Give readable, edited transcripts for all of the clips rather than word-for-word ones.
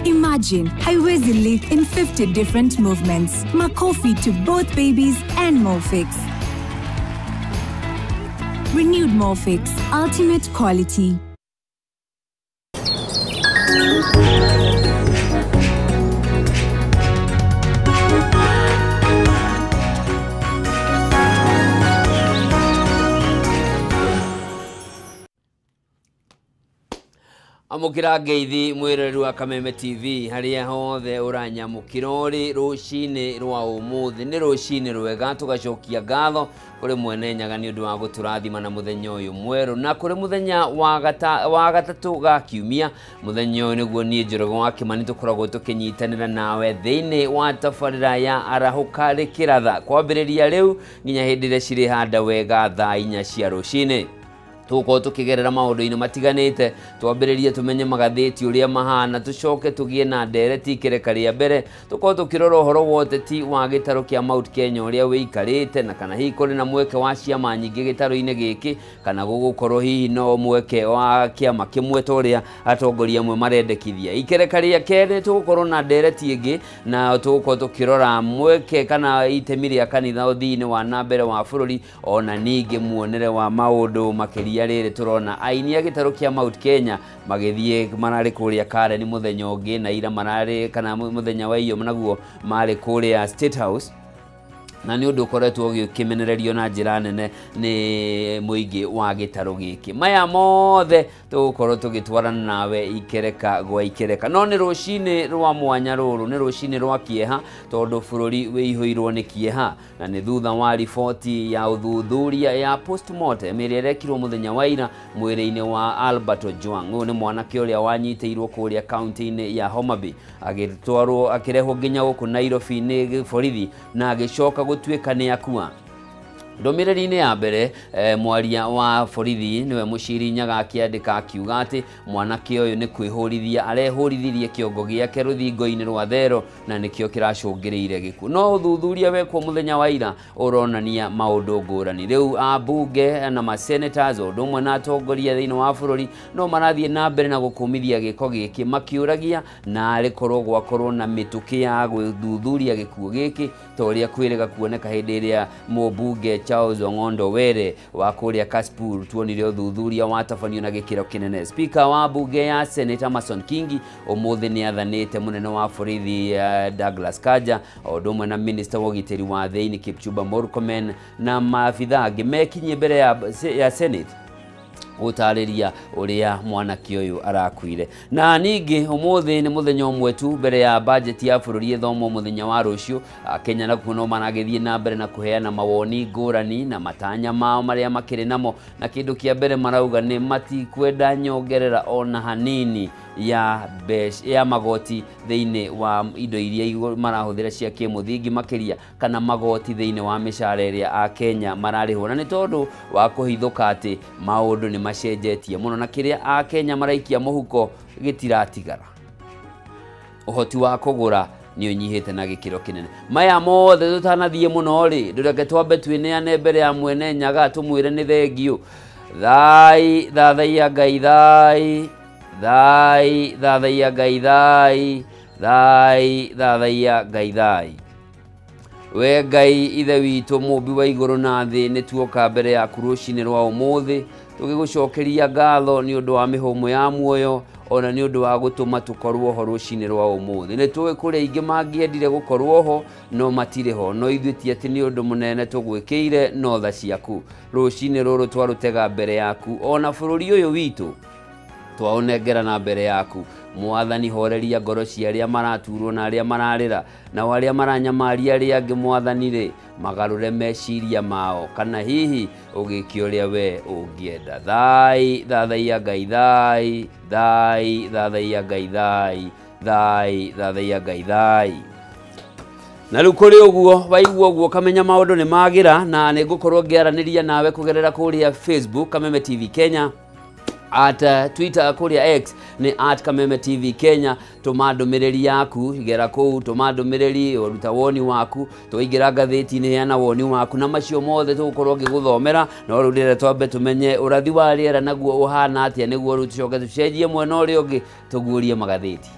Imagine, haiwezi leak in 50 different movements. Makofi to both babies and Molfix. Renewed Molfix, ultimate quality. Amũkĩra ngeithi mwĩroreri wa Kameme TV harĩa hothe ũranyamũkĩra ũrĩ rũcinĩ rwa ũmũthĩ. Nĩ rũcinĩ rwega, tũgacokia ngatho kũrĩ mwene Nyaga nĩ ũndũ wa gũtũrathima na mũthenya ũyũ mwerũ, na kũrĩ mũthenya wa gatatũ ga kiumia. Mũthenya ũyũ nĩguo niĩ Njoroge wa Kĩmani tũkoragwo tũkĩnyitanĩra nawe thĩinĩ wa tabarĩra ya Arahũka Rĩkĩratha, kwambĩrĩria rĩu nginya hĩndĩ ĩrĩa cirĩhanda wega thaa 4 cia rũcinĩ. Tũgũkorwo tũkĩgerera maũndũ-inĩ matiganĩte, twambĩrĩrie tũmenye magathĩti ũrĩa mahana, tũcoke tũgĩe na ndereti ikereka rĩa mbere, tũkorwo tũkĩrora ũhoro wa ũteti wa gĩtarũ kĩa Mount Kenya ũrĩa wĩikarĩte, na kana hihi kũrĩ na mweke wa ciama nyingĩ gĩtarũ-inĩ gĩkĩ, kana gũgũkorwo hihi no mweke wa kĩama kĩmwe ta ũrĩa atongoria amwe marendekithia. Ikereka rĩa kerĩ tũgũkorwo na ndereti ĩngĩ, na tũgũkorwo tũkĩrora mweke kana itemi rĩa kanitha ũthii-inĩ wa na mbere wa bũrũri, ona ningĩ muonere wa maũndũ makĩria. Rĩrĩ tũrona aini a gĩtarũ kĩa Mount Kenya magĩthiĩ mararĩ kũrĩa Karen mũthenya ũngĩ, na ira mararĩ kana mũthenya wa iyo naguo marĩ kũrĩa State House, na nĩ ũndũ ũkoretwo ũgĩkĩmenererio na njĩra nene nĩ mũingĩ wa gĩtarũ gĩkĩ. Maya mothe tũgũkorwo tũgĩtwarana nawe ikereka gwa ikereka. No nĩ rũcinĩ rwa mwanya rũrũ, nĩ rũcinĩ rwa kĩeha, tondũ bũrũri wĩihũirwo nĩ kĩeha, na nĩ thutha wa riboti ya ũthuthuria ya postmortem ĩrĩa ĩrekirwo mũthenya wa ira mwĩrĩ-inĩ wa Albert Ojwang. Ũyũ nĩ mwanake ũrĩa wanyitĩirwo kũrĩa kaunti-inĩ ya Homa Bay, agĩtwarwo akĩrehwo nginya gũkũ Nairobi nĩ borithi, na agĩcoka gũtuĩka nĩ akua. Ndũmĩrĩri-inĩ ya mbere, mwaria wa borithi nĩwe Mũciri Nyaga akĩandĩka akiuga atĩ mwanake ũyũ nĩ kwĩhũrithia arehũrithirie kĩongo gĩake rũthingo-inĩ rwa Thero, na nĩkĩo kĩracũngĩrĩire gĩkuũ. No ũthuthuria wekwo mũthenya wa ira ũronania maũndũ ngũrani. Rĩu ambunge na ma-senators ũndũ ũmwe na atongoria thĩinĩ wa bũrũri no marathiĩ na mbere na gũkũmithia gĩko gĩkĩ, makĩũragia na arĩ korwo gwakorwo na mĩtũkĩ ya gũthuthuria gĩkuũ gĩkĩ ta ũrĩa kwĩrĩga kuoneka hĩndĩ ĩrĩa mũmbunge Charles Ong'ondo Were wa kũrĩa Kasipul tuonire ũthuthuria watabanio na gĩkĩro kĩnene. Speaker wa bunge ya Senate Amason Kingi ũmũthĩ nĩ athanĩte mũnene wa borithi Douglas Kanja o ũndũ ũmwe na minister wa ũgitĩri wa thĩinĩ Kipchumba Murkomen na maabithaa angĩ mekinyie mbere ya Senate gũtarĩria ũrĩa mwanake ũyũ arakuire. Na ningĩ ũmũthĩ nĩ mũthenya ũmwe tu mbere ya budget ya bũrũri ĩthomwo mũthenya wa rũciũ. Kenya nakuo no maragĩthiĩ na mbere na kũheana mawoni ngũrani na matanya mao marĩa makĩrĩ namo, na kĩndũ kĩa mbere marauga nĩ matikwenda nyongerera ona hanini ya mbeca ya magoti thĩinĩ wa indo iria marahũthĩra cia kĩmũthingi makĩria, kana magoti thĩinĩ wa mĩcara ĩrĩa Akenya mararĩhwo, na nĩ tondũ wa kũhithũka atĩ maũndũ nĩ macenjetie mũno, na kĩrĩa Akenya maraikia mũhuko gĩtiratigara. Ũhoti wa kũgũra nĩ ũnyihĩte na gĩkĩro kĩnene. Maya mothe tũtanathiĩ mũno rĩ, ndũreke twambe twĩneane mbere ya mwene Nyaga tũmwĩre nĩ thengiũ. Thai thathaiya Ngai, thai thai thathaiya Ngai, thai thai thathaiya Ngai, thai. We Ngai ithe witũ mũmbi wa igũrũ na thĩ, nĩ tuoka mbere yaku rũcinĩ rwa ũmũthĩ tũgĩgũcokeria ngatho nĩ ũndũ wa mĩhũmũ ya muoyo, ona nĩ ũndũ wa gũtũma tũkorwo ho rũcinĩ rwa ũmũthĩ. Nĩ tũĩ kũrĩ aingĩ mangĩendire gũkorwo ho no matirĩ ho, no ithuĩ ti atĩ nĩ ũndũ mũnene tũgwĩkĩire, no tha ciaku. Rũcinĩ rũrũ twarũtega mbere yaku, ona bũrũri ũyũ witũ twaũnengera na mbere yaku. Mwathani, horeria ngoro cia arĩa maraturwo na arĩa mararĩra, nao arĩa maranyamaria arĩa angĩ, Mwathani rĩ, magarũre meciria mao, kana hihi ũgĩke ũrĩa we ũngĩenda. Thai thathaiya Ngai, thai thai thathaiya Ngai, thai thai thathaiya Ngai, thai. Na rĩu kũrĩ ũguo waigua ũguo kamenya maũndũ nĩ magĩra, na nĩ ngũkorwo ngĩaranĩria nawe kũgerera kũrĩa Facebook Kameme TV Kenya, at Twitter kũrĩa X nĩ at Kameme TV Kenya. Tũma ndũmĩrĩri yaku, gera kũu, tũma ndũmĩrĩri, ũruta woni waku, tũingĩra ngathĩti-inĩ, heana woni waku, na macio mothe tũgũkorwo ngĩgũthomera. No rĩu ndĩrenda twambe tũmenye ũrathi wa rĩera naguo ũhana atĩa, nĩguo rĩu tũcoke tũcenjie mwena ũrĩa ũngĩ tũguũrie magathĩti.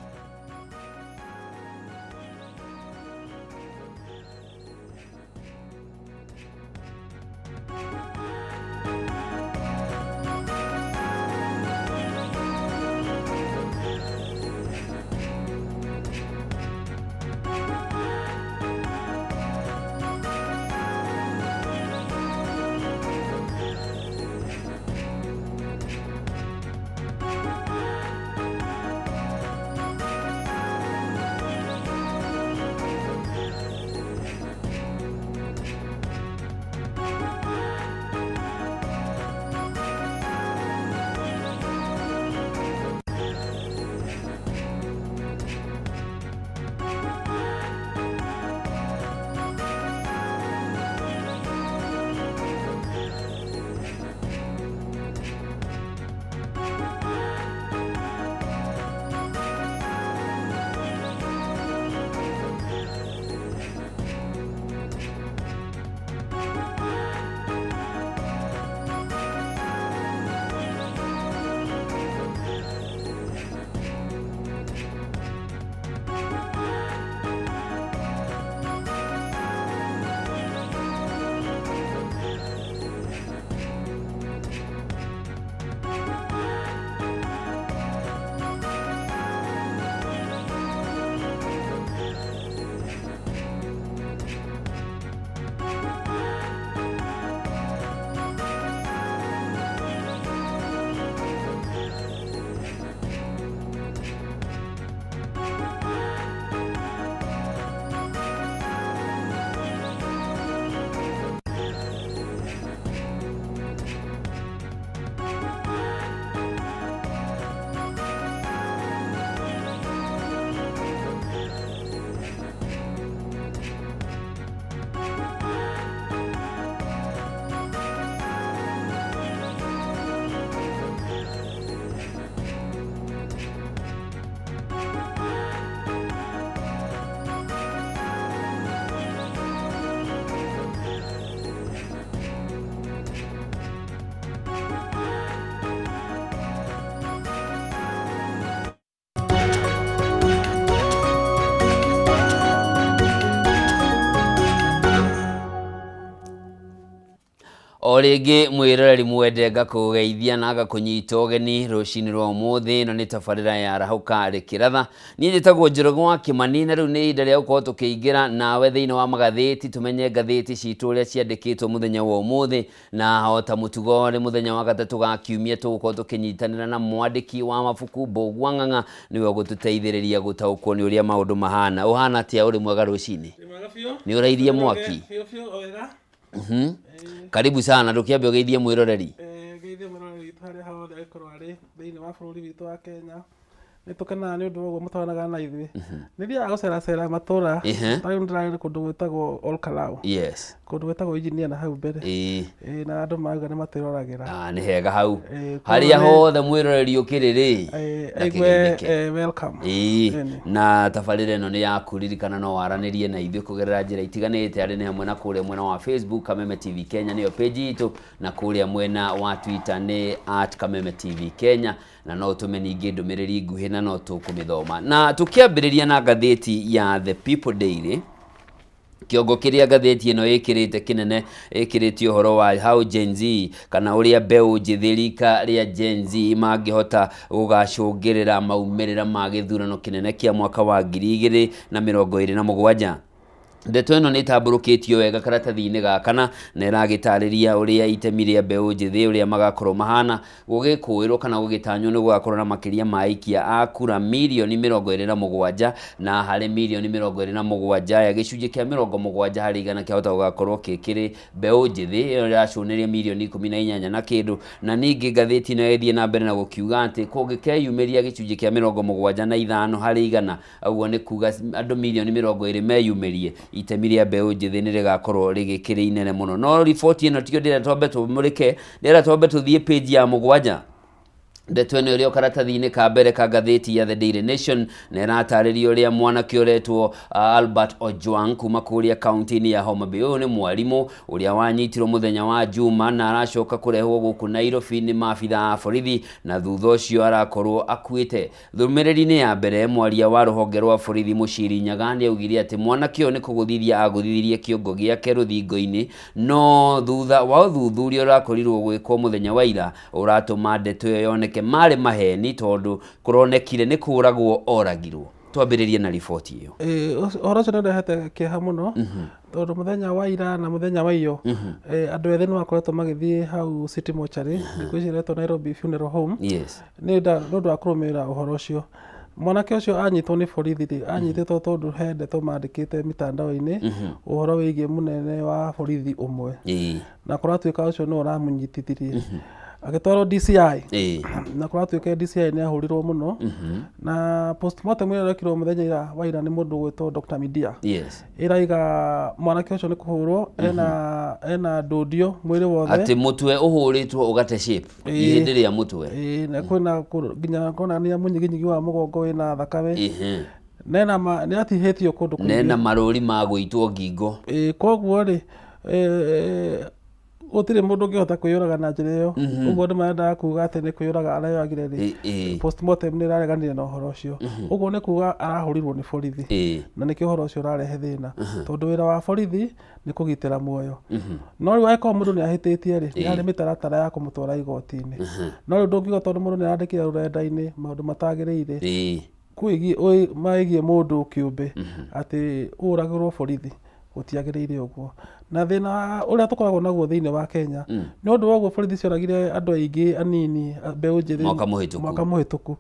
O rĩngĩ mwĩroreri mwende ngakũgeithia na ngakũnyita ũgeni rũcinĩ rwa ũmũthĩ. Ĩno nĩ tabarĩra ya Arahũka Rĩkĩratha. Niĩ njĩtagwo Njoroge wa Kĩmani, na rĩu nĩ ihinda rĩa gũkorwo tũkĩingĩra nawe thĩinĩ wa magathĩti, tũmenye ngathĩti citũ ũrĩa ciandĩkĩtwo mũthenya wa ũmũthĩ. Na o ta mũtugo nĩ mũthenya wa gatatũ ga kiumia tũgũkorwo tũkĩnyitanĩra na mwandĩki wa mabuku Mbũgua Ng'ang'a, nĩwe ũgũtũteithĩrĩria gũtaũkwo nĩ ũrĩa maũndũ mahana. Ũhana atĩa? Ũrĩ mwega rũcinĩ? Nĩ ũrairie mwaki? Karibu sana, ndũkĩambe ũgeithie mwĩroreri. Ngeithie mwĩroreri witũ harĩa hothe angĩkorwo arĩ thĩinĩ wa bũrũri witũ wa Kenya. Nĩ tũkenaga nĩ ũndũ wa ũguo mũtwaranaga na ithuĩ. Nĩ thiaga gũceracera matũra. Ta rĩu ndĩrarĩ kũndũ gwĩtagwo Ol Kalou. Kũndũ gwĩtagwo Engineer na hau mbere. Na andũ marauga nĩ matwĩroragĩra. Nĩ hega hau. Harĩa hothe mwĩroreri ũkĩrĩ rĩ, aigue welcome. Na tabarĩra ĩno nĩ yaku, ririkana no waranĩrie na ithuĩ kũgerera njĩra itiganĩte, arĩ nĩ hamwe na kũrĩa mwena wa Facebook Kameme TV Kenya nĩyo page itũ, na kũrĩa mwena wa Twitter nĩ @KamemeTV Kenya, na no ũtũme ningĩ ndũmĩrĩri nguhĩ na no tũkũmĩthoma. Na tũkĩambĩrĩria na ngathĩti ya The People Daily, kĩongo kĩrĩa ngathĩti ĩno ĩkĩrĩte kĩnene ĩkĩrĩte ũhoro wa how Gen Z, kana ũrĩa mbeũ njĩthĩ rika rĩa Gen Z mangĩhota gũgacũngĩrĩra maumĩrĩra ma gĩthurano kĩnene kĩa mwaka wa 2027. Ndeto ĩno nĩ ĩtambũrũkĩtio wega karatathi-inĩ gaka na ĩragĩtarĩria ũrĩa itemi rĩa mbeũ njĩthĩ ũrĩa magakorwo mahana gũgĩkũĩrwo kana gũgĩtanywo nĩ gũgakorwo na makĩria ma aikia a kura mirioni 27, na harĩ mirioni 27 ya gĩcunjĩ kĩa 70 harĩ igana kĩahota gũgakorwo kĩkĩrĩ mbeũ njĩthĩ. Ĩyo ĩracũnĩria mirioni 18 na kĩndũ. Na ningĩ ngathĩti ĩno ĩthiĩ na mbere na gũkiuga atĩ kũngĩkeyumĩria gĩcunjĩ kĩa 75 harĩ igana, ũguo nĩ kuga andũ mirioni 20 meyumĩrie, itemi rĩa mbeũ njĩthĩ nĩ rĩgakorwo rĩgĩkĩrĩ inene mũno. No riboti ĩno tiyo ndĩrenda twambe tũmũrĩke, ndĩrenda twambe tũthiĩ page ya 7. Ndeto ĩno ĩrĩ o karatathi-inĩ ka mbere ka ngathĩti ya The Daily Nation, na ĩratarĩria ũrĩa mwanake ũretwo Albert Ojwang kuma kũrĩa kaunti-inĩ ya Homa Bay. Ũyũ nĩ mwarimũ ũrĩa wanyitirwo mũthenya wa Juma na aracoka kũrehwo gũkũ Nairobi nĩ maabitha a borithi, na thutha ũcio arakorwo akuĩte. Ndũmĩrĩri-inĩ ya mbere, mwaria wa rũhonge rwa borithi Mũciri Nyaga nĩ augire atĩ mwanake ũyũ nĩ kũgũthithia agũthithirie kĩongo gĩake rũthingo-inĩ, no thutha wa ũthuthuria ũrakorirwo gwĩkwo mũthenya wa ira ũratũma ndeto ĩyo yoneke marĩ maheni, tondũ kũronekire nĩ kũragwo oragirwo. Twambĩrĩrie na riboti ĩyo. Ũhoro ũcio nĩ ũrehete kĩeha mũno, tondũ mũthenya wa ira na mũthenya wa iyo andũ ethĩ nĩ makoretwo magĩthiĩ hau City Mortuary, thikũ ici ĩretwo Nairobi Funeral Home. Nĩ ũndũ wa kũrũmĩrĩra ũhoro ũcio. Mwanake ũcio anyitwo nĩ borithi rĩ, anyitĩtwo tondũ he ndeto mandĩkĩte mitandao-inĩ ũhoro wĩgiĩ mũnene wa borithi ũmwe, na kũratuĩka ũcio nĩwe ũramũnyitithirie. Agĩtwarwo DCI, na kũratuĩka DCI nĩ ahũrirwo mũno, na postmortem ĩrĩa ĩrekirwo mũthenya wa ira nĩ mũndũ ũgwĩtwo Dr. Midia. Ĩraiga mwanake ũcio nĩ kũhũrwo ena ndũndio mwĩrĩ wothe, atĩ mũtwe ũhũrĩtwo ũgate shape ihĩndĩ rĩa mũtwe, na kwĩna nginya kuonania mũnyiginyigi wa mũgongo wĩna thakame, nena nĩ atihĩtio kũndũ kũingĩ, nena marũri ma gũitwo ngingo. Koguo rĩ, gũtirĩ mũndũ ũngĩhota kwĩyũraga na njĩra ĩyo. Ũguo nĩ marendaga kuga atĩ nĩ kwĩyũraga areyũragire rĩ, postmortem nĩ ĩrareganire na ũhoro ũcio. Ũguo nĩ kuga arahũrirwo nĩ borithi, na nĩkĩo ũhoro ũcio ũrarehe thĩna, tondũ wĩra wa borithi nĩ kũgitĩra muoyo. No rĩu angĩkorwo mũndũ nĩ ahĩtĩtie rĩ, nĩ harĩ mĩtaratara ya kũmũtwara igoti-inĩ. No rĩu ndũngiuga tondũ mũndũ nĩ arandĩkire rũrenda-inĩ maũndũ matagĩrĩire maĩgiĩ mũndũ kĩũmbe atĩ ũragĩrwo borithi, gũtiagĩrĩire ũguo. Na thĩna ũrĩa tũkoragwo naguo thĩinĩ wa Kenya, nĩ ũndũ wa ũguo borithi cioragire andũ aingĩ anini mbeũ njĩthĩ mwaka mũhĩtũku.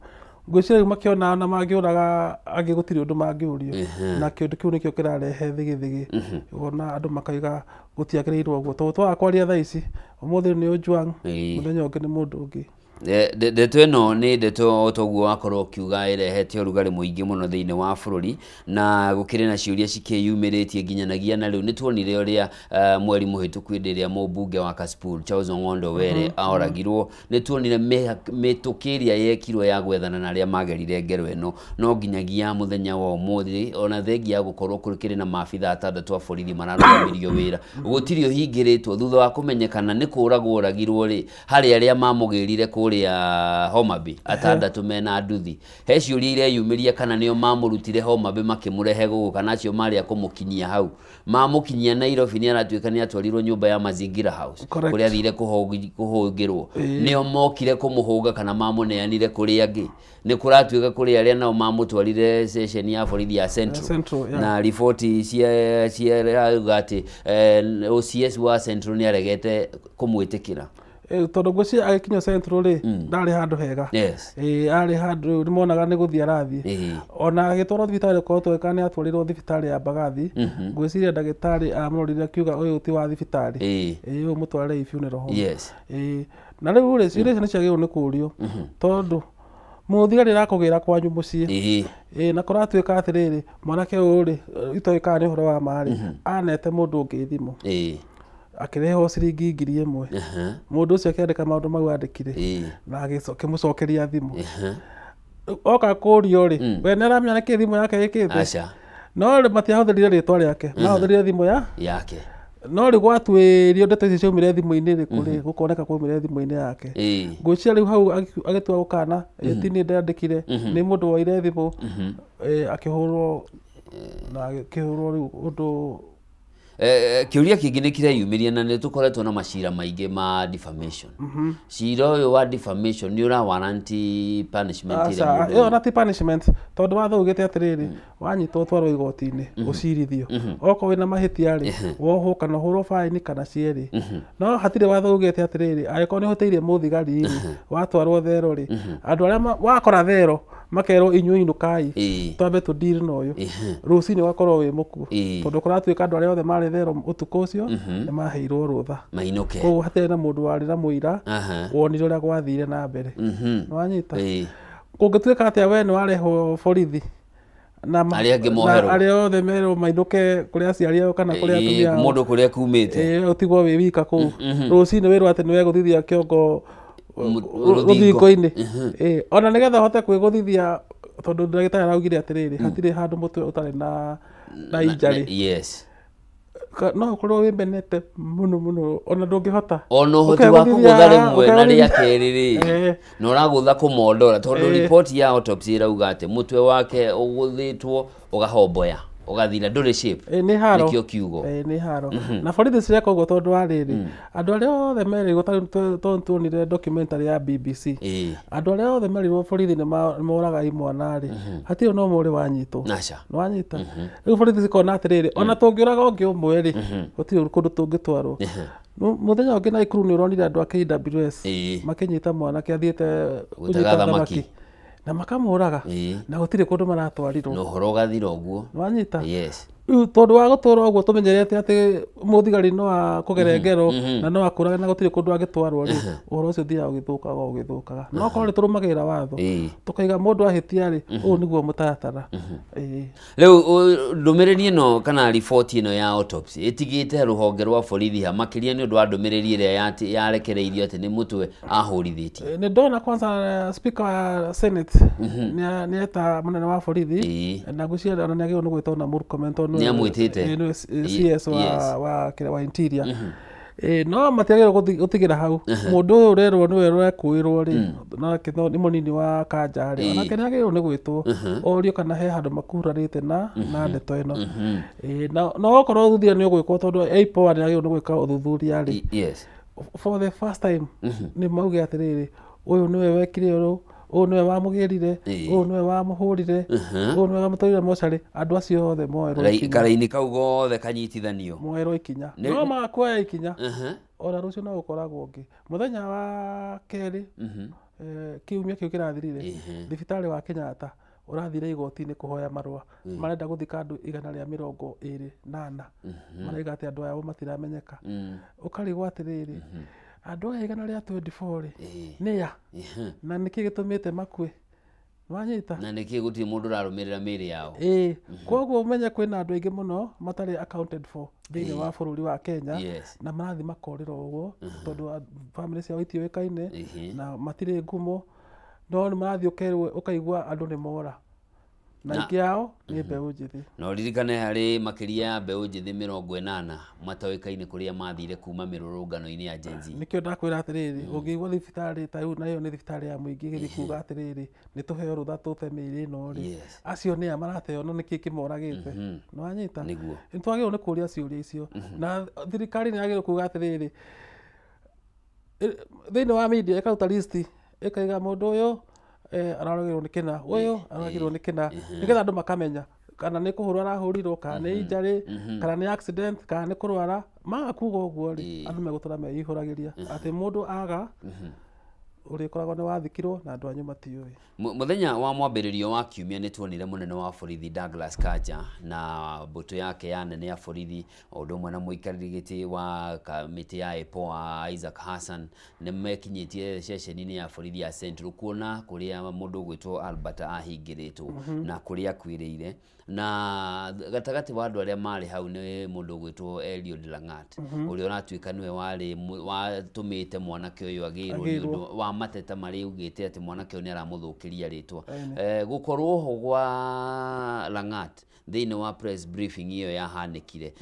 Ngwĩciria rĩu makĩona ona mangĩũraga angĩ gũtirĩ ũndũ mangĩũrio, na kĩũndũ kĩu nĩkĩo kĩrarehe thigithigi, ũkona andũ makaiga gũtiagĩrĩirwo ũguo, tondũ twaga kwaria thaa ici, ũmũthĩ nĩ Ojwang, mũthenya ũngĩ nĩ mũndũ ũngĩ. Ndeto ĩno nĩ ndeto o toguo wakorwo ũkiuga ĩrehete ũrugarĩ mũingĩ mũno thĩinĩ wa bũrũri, na gũkĩrĩ na ciũria cikĩyumĩrĩtie nginyanagia na rĩu. Nĩ tuonire ũrĩa mweri mũhĩtũku hĩndĩ ĩrĩa mũmbunge wa Kasipul Charles Ong'ondo Were oragirwo, nĩ tuonire mĩtũkĩ ĩrĩa yekirwo ya gwethana na arĩa magerire ngero ĩno, no nginyagia mũthenya wa ũmũthĩ ona thengia ya gũkorwo kũrĩ na maabitha atandatũ a borithi mararũgamirio wĩra, gũtirĩ ũhingĩrĩtwo thutha wa kũmenyekana nĩ kũragwo oragirwo rĩ, harĩ arĩa mamũgĩrire kũrĩa Homa Bay atandatũ mena nduthi. He ciũria ireyumĩria kana nĩo mamũrutire Homa Bay makĩmũrehe gũkũ kana acio marĩ a kũmũkinyia hau. Mamũkinyia Nairobi nĩ aratuĩka nĩ atwarirwo nyũmba ya Mazingira House kũrĩa athire kũhũngĩrwo. Nĩo mokire kũmũhũnga kana mamũneanire kũrĩ angĩ. Nĩ kũratuĩka kũrĩ arĩa nao mamũtwarire station ya borithi ya Central. Na riboti cia cirauga atĩ OCS wa Central nĩ aregete kũmwĩtĩkĩra. Tondũ ngwĩciria agĩkinya Central rĩ ndarĩ handũ hega. Arĩ handũ nĩmonaga nĩ gũthiĩ arathiĩ. Ona agĩtwarwo thibitarĩ korwo tweka nĩ atwarirwo thibitarĩ ya Mbagathi. Ngwĩciria ndagĩtarĩ amũrorire akiuga ũyũ ti wa thibitarĩ, ũyũ mũtware funeral home. Na rĩu rĩ ciũria icio nĩ ciagĩrĩirwo nĩ kũũrio tondũ mũthigari arakũgĩra kwanyu mũciĩ na kũratuĩka atĩrĩrĩ mwanake ũyũ rĩ itoĩ kana nĩ ũhoro wa ma rĩ anete mũndũ ũngĩ thimũ akĩrĩhwo ciringi 1000. Mũndũ ũcio akĩandĩka maũndũ mau andĩkire na akĩmũcokeria thimũ. Oka kũũrio rĩ we nĩ aramenya nĩkĩ thimũ yake ĩkĩte? No rĩ matiahũthĩrire rĩtwa rĩake, mahũthĩrire thimũ yake. No rĩ gwatuĩrio ndeto icio ciaumire thimũ-inĩ rĩ kũrĩ gũkoneka kwaumire thimũ-inĩ yake. Ngwĩciria rĩu hau agĩtua gũkana ti niĩ ndandĩkire, nĩ mũndũ woire thimũ akĩhũrwo na akĩhũrwo rĩu ũndũ. Kĩũria kĩngĩ nĩ kĩreyumĩria na nĩ tũkoretwo na macira maingĩ ma defamation. Cira ũyũ wa defamation nĩ ũra warrant punishment ĩrĩa mũndũ. Ĩyo na ti punishment tondũ watho ugĩte atĩrĩrĩ wanyitwo ũtwarwo igoti-inĩ ũcirithio. Okorwo wĩna mahĩtia rĩ wohwo kana ũhũrwo baini kana cierĩ. No hatirĩ watho ugĩte atĩrĩrĩ angĩkorwo nĩ ũhĩtĩirie mũthigari rĩ watwarwo thero rĩ andũ arĩa wakora thero makerwo inyuĩ inũkai twambe tũ deal na ũyũ rũcinĩ ũgakorwo wĩ mũkuũ tondũ kũratuĩka andũ arĩa othe marĩ thero ũtukũ ũcio nĩ maheirwo rũtha mainũke. Koguo hatirĩ na mũndũ warĩ na mũira wonire ũrĩa gwathire na mbere. Nĩwanyita? Kũngĩtuĩka atĩa we nĩ warehwo borithi na arĩa angĩ moherwo arĩa othe merwo mainũke kũrĩ aciari ao kana kũrĩ atumia ao mũndũ kũrĩa kumĩte ũtigwo wĩ wika kũu rũcinĩ wĩrwo atĩ nĩwe gũthithia kĩongo rũthingo-inĩ. Ona nĩgetha ũhote kwĩgũthithia tondũ ndagĩtarĩ araugire atĩrĩrĩ hatirĩ handũ mũtwe ũtarĩ na injury. Yes. No ũkorwo wĩmenete mũno mũno ona ndũngĩhota. Ona ũhoti wa kũgũtha rĩmwe na rĩa kerĩ rĩ na ũragũtha kũmondora tondũ riboti ya autopsy ĩrauga atĩ mũtwe wake ũgũthĩtwo ũgahomboya ũgathira ndũrĩ shape. Nĩ haro. Nĩkĩo kiugo. Nĩ haro. Na borithi cireka ũguo tondũ wa rĩrĩ andũ arĩa othe merirwo tondũ tuonire documentary ya BBC andũ arĩa othe merirwo borithi nĩ moraga imwana rĩ hatirĩ no ũmwe ũrĩ wanyitwo. Nĩwanyita? Rĩu borithi cikona atĩrĩrĩ ona tũngĩũraga ũngĩ ũmwe rĩ gũtirĩ kũndũ tũngĩtwarwo. Mũthenya ũngĩ Naikuru nĩ ũronire andũ a KWS makĩnyita mwanake athiĩte kũnyita thamaki na makamũraga na gũtirĩ kũndũ maratwarirwo na ũhoro ũgathira ũguo. Nĩwanyita? Yes. Rĩu tondũ wa gũtũra ũguo tũmenyerete atĩ mũthigari no akũgere ngero na no akũrage na gũtirĩ kũndũ angĩtwarwo rĩ ũhoro ũcio ũthiaga ũgĩthũkaga ũgĩthũkaga. No korwo nĩ tũrũmagĩrĩra watho tũkaiga mũndũ ahĩtia rĩ ũũ nĩguo mũtaratara. Rĩu ndũmĩrĩri ĩno kana riboti ĩno ya autopsy ĩtigĩte rũhonge rwa borithi ha makĩria nĩ ũndũ wa ndũmĩrĩri ĩrĩa yarekereirio atĩ nĩ mũtwe ahũrithĩtie. Nĩ ndona kwanza speaker wa Senate nĩ eta mũnene wa borithi na ngwĩciria ona nĩ agĩrĩirwo nĩ gwĩtwo na Murkomen tondũ nĩamwĩtĩte CS wa interior. No matiagĩrĩirwo gũtigĩra hau. Mũndũ ũyũ ũrerwo nĩwe ũrekũĩrwo rĩ nake nĩ mũnini wa Kanja rĩ onake nĩagĩrĩirwo nĩ gwĩtwo orio kana he handũ makurarĩte na ndeto ĩno. No okorwo ũthuthuria nĩ ũgwĩkwo tondũ IPOA nĩagĩrĩirwo nĩ gwĩka ũthuthuria rĩ for the first time nĩ mauge atĩrĩrĩ ũyũ nĩwe wekire ũũ ũyũ nĩwe wamũgĩrire ũyũ nĩwe wamũhũrire ũyũ nĩwe wamũtwarire mocarĩ andũ acio othe moerwo ikinya. Karaini kau gothe kanyitithanio moerwo ikinya no makuoya ikinya ona rũciũ no gũkoragwo ũngĩ. Mũthenya wa kerĩ kiumia kĩu kĩrathirire thibitarĩ wa Kenyatta ũrathire igoti-inĩ kũhoya marũa marenda gũthika andũ 124 maraiga atĩ andũ aya matiramenyeka. Ũkarigwo atĩrĩrĩ andũ aya 124 rĩ nĩa na nĩkĩ gĩtũmĩte makue? Nĩwanyita? Na nĩkĩ gũtirĩ mũndũ ũrarũmĩrĩra mĩĩrĩ yao? Koguo ũmenye kwĩna andũ aingĩ mũno matarĩ accounted for thĩinĩ wa bũrũri wa Kenya na marathiĩ makorĩra ũguo tondũ bamĩrĩ ciao itiũĩkaine na matirĩ ngumo no nĩ marathiĩ ũkerwo ũkaigua andũ nĩ mora. Na aingĩ ao nĩ mbeũ njĩthĩ. Na ũririkane harĩ makĩria ya mbeũ njĩthĩ 80 matoĩkaine kũrĩa mathire kuma mĩrũrũngano-inĩ ya Gen Z. Nĩkĩo ndakwĩra atĩrĩrĩ, ũngĩigua thibitarĩ ta rĩu, nayo nĩ thibitarĩ ya mũingĩ ĩgĩthiĩ kuga atĩrĩrĩ, nĩ tũheo rũtha tũte mĩĩrĩ ĩno rĩ, acio nĩa marateo na nĩkĩ kĩmoragĩte? Nĩwanyita? Nĩguo. Nĩ twagĩrĩirwo nĩ kũria ciũria icio, na thirikari nĩ yagĩrĩirwo kuga atĩrĩrĩ, thĩinĩ wa media ĩkaruta list, ĩkaiga mũndũ ũyũ aroragirwo nĩ kĩna, ũyũ aroragirwo nĩ kĩna, nĩgetha andũ makamenya kana nĩ kũhũrwo arahũrirwo, kana nĩ injury, kana nĩ accident, kana nĩ kũrwara. Maga kuga ũguo rĩ, andũ megũtũra meihũragĩria atĩ mũndũ aga ũrĩkoragwo nĩ wathikirwo na andũ anyu matiũĩ. Mũthenya wa mwambĩrĩrio wa kiumia nĩ tuonire mũnene wa borithi Douglas Kanja na mbũtũ yake ya nene ya borithi, o ũndũ ũmwe na mũikarĩri gĩtĩ wa kamĩtĩ ya IPOA Isaac Hassan, nĩ mekinyĩtie ceceni-inĩ ya borithi ya Central kuona kũrĩa mũndũ ũgwĩtwo Albert ahingĩrĩtwo na kũrĩa akuĩrĩire. Na gatagatĩ wa andũ arĩa marĩ hau nĩ mũndũ ũgwĩtwo Eliud Langat, ũrĩa ũratuĩka nĩwe warĩ watũmĩte mwanake ũyũ agĩrwo nĩ ũndũ wa mateta marĩa augĩte atĩ mwanake ũyũ nĩ aramũthũkĩria rĩtwa. Gũkorwo ho gwa Langat thĩinĩ wa press briefing ĩyo yahanĩkire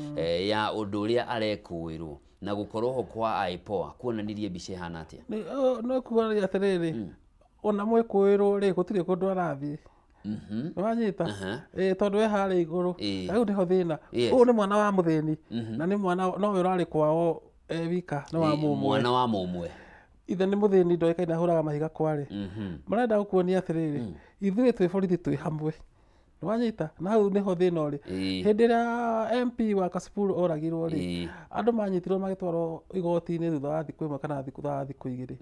ya ũndũ ũrĩa arekũĩrwo, na gũkorwo ho kwa IPOA kuonanirie mbica ĩhana atĩa? Nĩ kuonania atĩrĩrĩ, ona mwĩkũĩrwo rĩ, gũtirĩ kũndũ arathiĩ. Nĩwanyita? Tondũ we harĩa igũrũ. Rĩu nĩho thĩna. Ũyũ nĩ mwana wa mũthĩni, na nĩ mwana nowe ũrarĩ kwao wika, nĩ wa mũmwe. Mwana wa mũmwe. Ithe nĩ mũthĩni, ndoĩkaine ahũraga mahiga kwarĩ. Marenda gũkuonia atĩrĩrĩ, ithuĩ twĩ borithi twĩ hamwe. Nĩwanyita? Na hau nĩho thĩna ũrĩ. Hĩndĩ ĩrĩa MP wa Kasipul oragirwo rĩ, andũ manyitirwo magĩtwarwo igoti-inĩ thutha wa thikũ ĩmwe kana thutha wa thikũ igĩrĩ.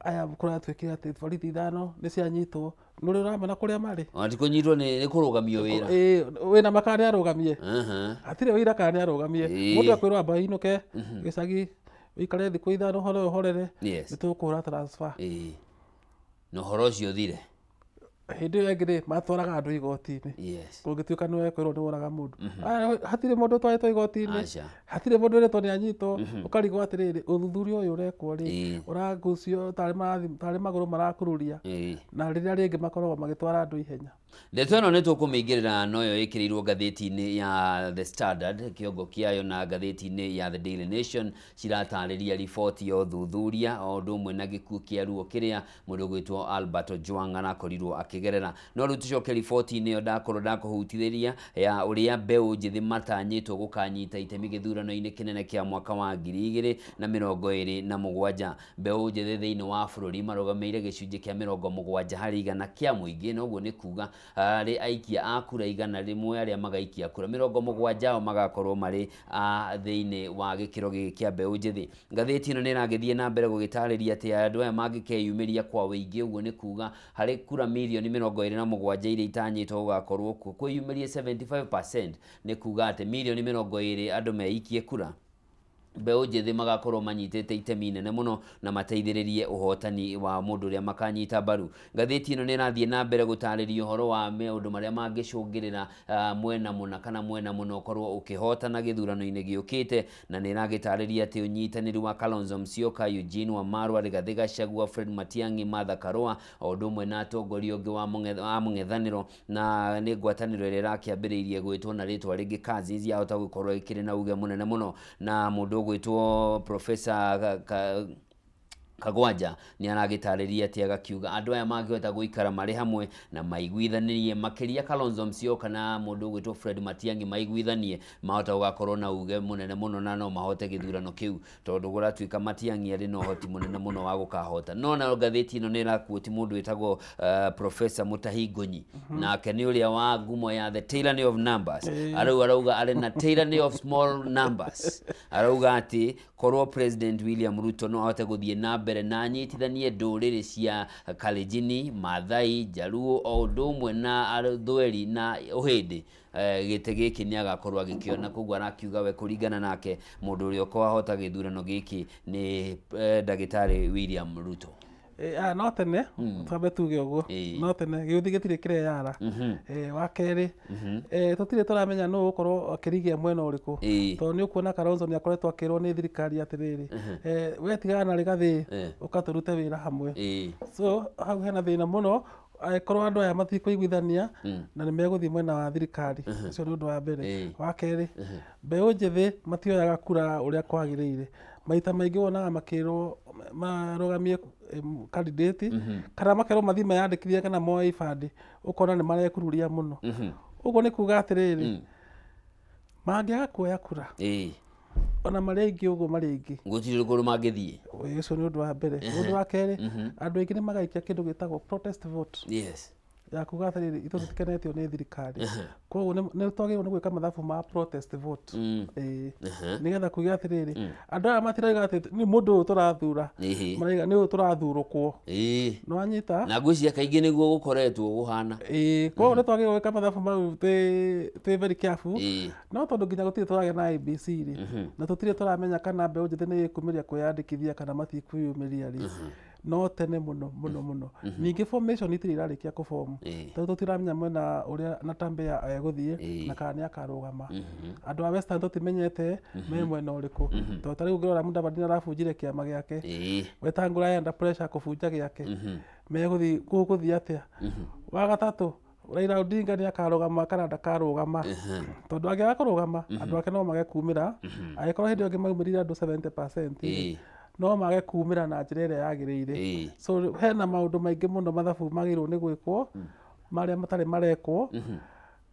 Aya kũratuĩkire atĩ borithi 5 nĩ cianyitwo, nĩ ũrĩa ũramena kũrĩa marĩ. Ona ti kũnyitwo, nĩ kũrũgamio wĩra. Wĩna makana nĩ arũgamie. Hatirĩ wĩira kana nĩ arũgamie. Mũndũ ekwĩrwo amba ainũke gĩcagi, ũikare thikũ 5 ũhoro ũhorere, nĩ tũgũkũhũra transfer. Na ũhoro ũcio ũthire. Hĩndĩ ĩyo ĩngĩ rĩ, matwaraga andũ igoti-inĩ. Kũngĩtuĩka nĩ wekwĩrwo nĩ woraga mũndũ. Hatirĩ mũndũ ũtwarĩtwo igoti-inĩ. Hatirĩ mũndũ wĩrĩtwo nĩ anyitwo. Ũkarigwo atĩrĩrĩ, ũthuthuria ũyũ ũrekwo rĩ, ũragucio tarĩ magũrũ marakururia. Na rĩrĩa rĩngĩ makoragwo magĩtwara andũ ihenya. Ndeto ĩno nĩ tũkũmĩingĩrĩra noyo ĩkĩrĩirwo ngathĩti-inĩ ya The Standard, kĩongo kĩayo, na ngathĩti-inĩ ya The Daily Nation ciratarĩria riboti ya ũthuthuria o ũndũ ũmwe na gĩkuũ kĩa ruo kĩrĩa mũndũ ũgwĩtwo Albert Ojwang arakorirwo akĩgerera. No rĩu tũcoke riboti-inĩ ĩyo ndakorwo ndakũhutithĩria ya ũrĩa mbeũ njĩthĩ matanyĩtwo gũkanyita itemi gĩthurano-inĩ kĩnene kĩa mwaka wa 2027. Mbeũ njĩthĩ thĩinĩ wa bũrũri marũgamĩire gĩcunjĩ kĩa 70 harĩ igana kĩa mũingĩ, na ũguo nĩ kuga arĩ aikia a kura 100 arĩa magaikia kura 70 ao magakorwo marĩ thĩinĩ wa gĩkĩro gĩkĩ kĩa mbeũ njĩthĩ. Ngathĩti ĩno nĩ ĩragĩthiĩ na mbere gũgĩtarĩria atĩ andũ aya mangĩkeyumĩria kwa wĩingĩ, ũguo nĩ kuga harĩ kura mirioni 27 iria itanyĩtwo gũgakorwo kuo, kwĩyumĩria 75% nĩ kuga atĩ mirioni 20 andũ meikie kura. Mbeũ njĩthĩ magakorwo manyitĩte itemi inene mũno na mateithĩrĩrie ũhotani wa mũndũ ũrĩa makanyita mbaru. Ngathĩti ĩno nĩ ĩrathiĩ na mbere gũtarĩria ũhoro wa maũndũ marĩa mangĩcũngĩrĩra mwena mũna kana mwena mũna ũkorwo ũkĩhotana gĩthurano-inĩ gĩũkĩte, na nĩ ĩragĩtarĩria atĩ ũnyitanĩri wa Kalonzo Musyoka, Eugene Wamalwa, Rigathĩ Gachagua, Fred Matiang'i, Martha Karua, o ũndũ ũmwe na atongoria ũngĩ wa mũng'ethanĩro, na nĩ ngwatanĩro ĩrĩa ĩrakĩambĩrĩirie gwĩtwo na rĩtwa rĩngĩ Cousins, yahota gũkorwo ĩkĩrĩ na uge mũnene mũno, na mũndũ ũgwĩtwo Professor Kagwanja nĩ aragĩtarĩria atĩ agakiuga andũ aya mangĩhota gũikara marĩ hamwe na maiguithanirie makĩria Kalonzo Musyoka na mũndũ ũgwĩtwo Fred Matiang'i maiguithanie, mahota gũgakorwo na uge mũnene mũno na no mahote gĩthurano kĩu, tondũ kũratuĩka Matiang'i arĩ na ũhoti mũnene mũno wa gũkahota. No nayo ngathĩti ĩno nĩ ĩrakuoti mũndũ wĩtagwo Professor Mutahi Ngunyi, nake nĩ ũrĩa wa ngumo ya the tyranny of numbers. Arauga arĩ na tyranny of small numbers. Arauga atĩ korwo President William Ruto no ahote gũthiĩ na mbere na anyitithanie ndũrĩrĩ cia Kalenjin, Maathai, Jaluo o ũndũ ũmwe na Athweri na Ũhĩndĩ, gĩtĩ gĩkĩ nĩ agakorwo agĩkĩona. Koguo arakiuga we kũringana nake mũndũ ũrĩa ũkahota gĩthurano gĩkĩ nĩ ndagĩtarĩ William Ruto. No tene twambe tuge ũguo, no tene gĩũthi gĩtirĩ kĩreyara. Wa kerĩ, tũtirĩ tũramenya nũ ũgũkorwo akĩrigia mwena ũrĩkũ, tondũ nĩ ũkuona Kalonzo nĩ akoretwo akĩrwo nĩ thirikari atĩrĩrĩ, we tigana na Rigathĩ, ũka tũrute wĩra hamwe. So hau hena thĩna mũno. Angĩkorwo andũ aya matikũiguithania na nĩ megũthiĩ mwena wa thirikari, ũcio nĩ ũndũ wa mbere. Wa kerĩ, mbeũ njĩthĩ matioyaga kura ũrĩa kwagĩrĩire. Maita maingĩ wonaga makĩrwo marũgamie candidate kana makerwo mathiĩ meyandĩkithie kana moe ibandĩ, ũkona nĩ marekururia mũno. Ũguo nĩ kuga atĩrĩrĩ, mangĩaga kuoya kura ona marĩ aingĩ ũguo marĩ aingĩ, gũtirĩ kũndũ mangĩthiĩ. Ũcio nĩ ũndũ wa mbere. Ũndũ wa kerĩ, andũ aingĩ nĩ magaikia kĩndũ gĩtagwo protest vote. Yes. Ya kuga atĩrĩrĩ, ithuĩ tũtikenetio nĩ thirikari, koguo nĩ twagĩrĩirwo nĩ gwĩka mathabu ma protest vote. Nĩgetha kuga atĩrĩrĩ, andũ aya matirauga atĩ nĩ mũndũ ũyũ tũrathura, marauga nĩ ũyũ tũrathurũkwo. Nĩ wanyita? Na ngwĩciria kaingĩ nĩguo gũkoretwo gũhana. Koguo nĩ twagĩrĩirwo gwĩka mathabu mau twĩ very careful. No tondũ nginya gũtirĩ tũragĩa na IEBC rĩ, na tũtirĩ tũramenya kana mbeũ njĩthĩ nĩ ĩkumĩria kwĩyandĩkithia kana matikwĩyumĩria rĩ, no tene mũno mũno mũno. Ningĩ formation itirĩ irarĩkia kũbomu, tondũ tũtiramenya mwena ũrĩa Natembeya egũthiĩ na kana nĩ akarũgama. Andũ a Western tũtimenyete me mwena ũrĩkũ, tondũ ta rĩu ũngĩrora Mudavadi nĩ arabunjire kĩama gĩake, Wetangula enda pressure kũbunja gĩake, megũthiĩ gũgũthiĩ atĩa? Wa gatatũ, Raila Odinga nĩ akarũgama kana ndakarũgama, tondũ angĩaga kũrũgama andũ ake no mage kumĩra. Angĩkorwo hĩndĩ ĩyo ĩngĩ maumĩrire andũ 70%, no mage kumĩra na njĩra ĩrĩa yagĩrĩire. So hena maũndũ maingĩ mũno mathabu magĩrĩirwo nĩ gwĩkwo marĩa matarĩ marekwo,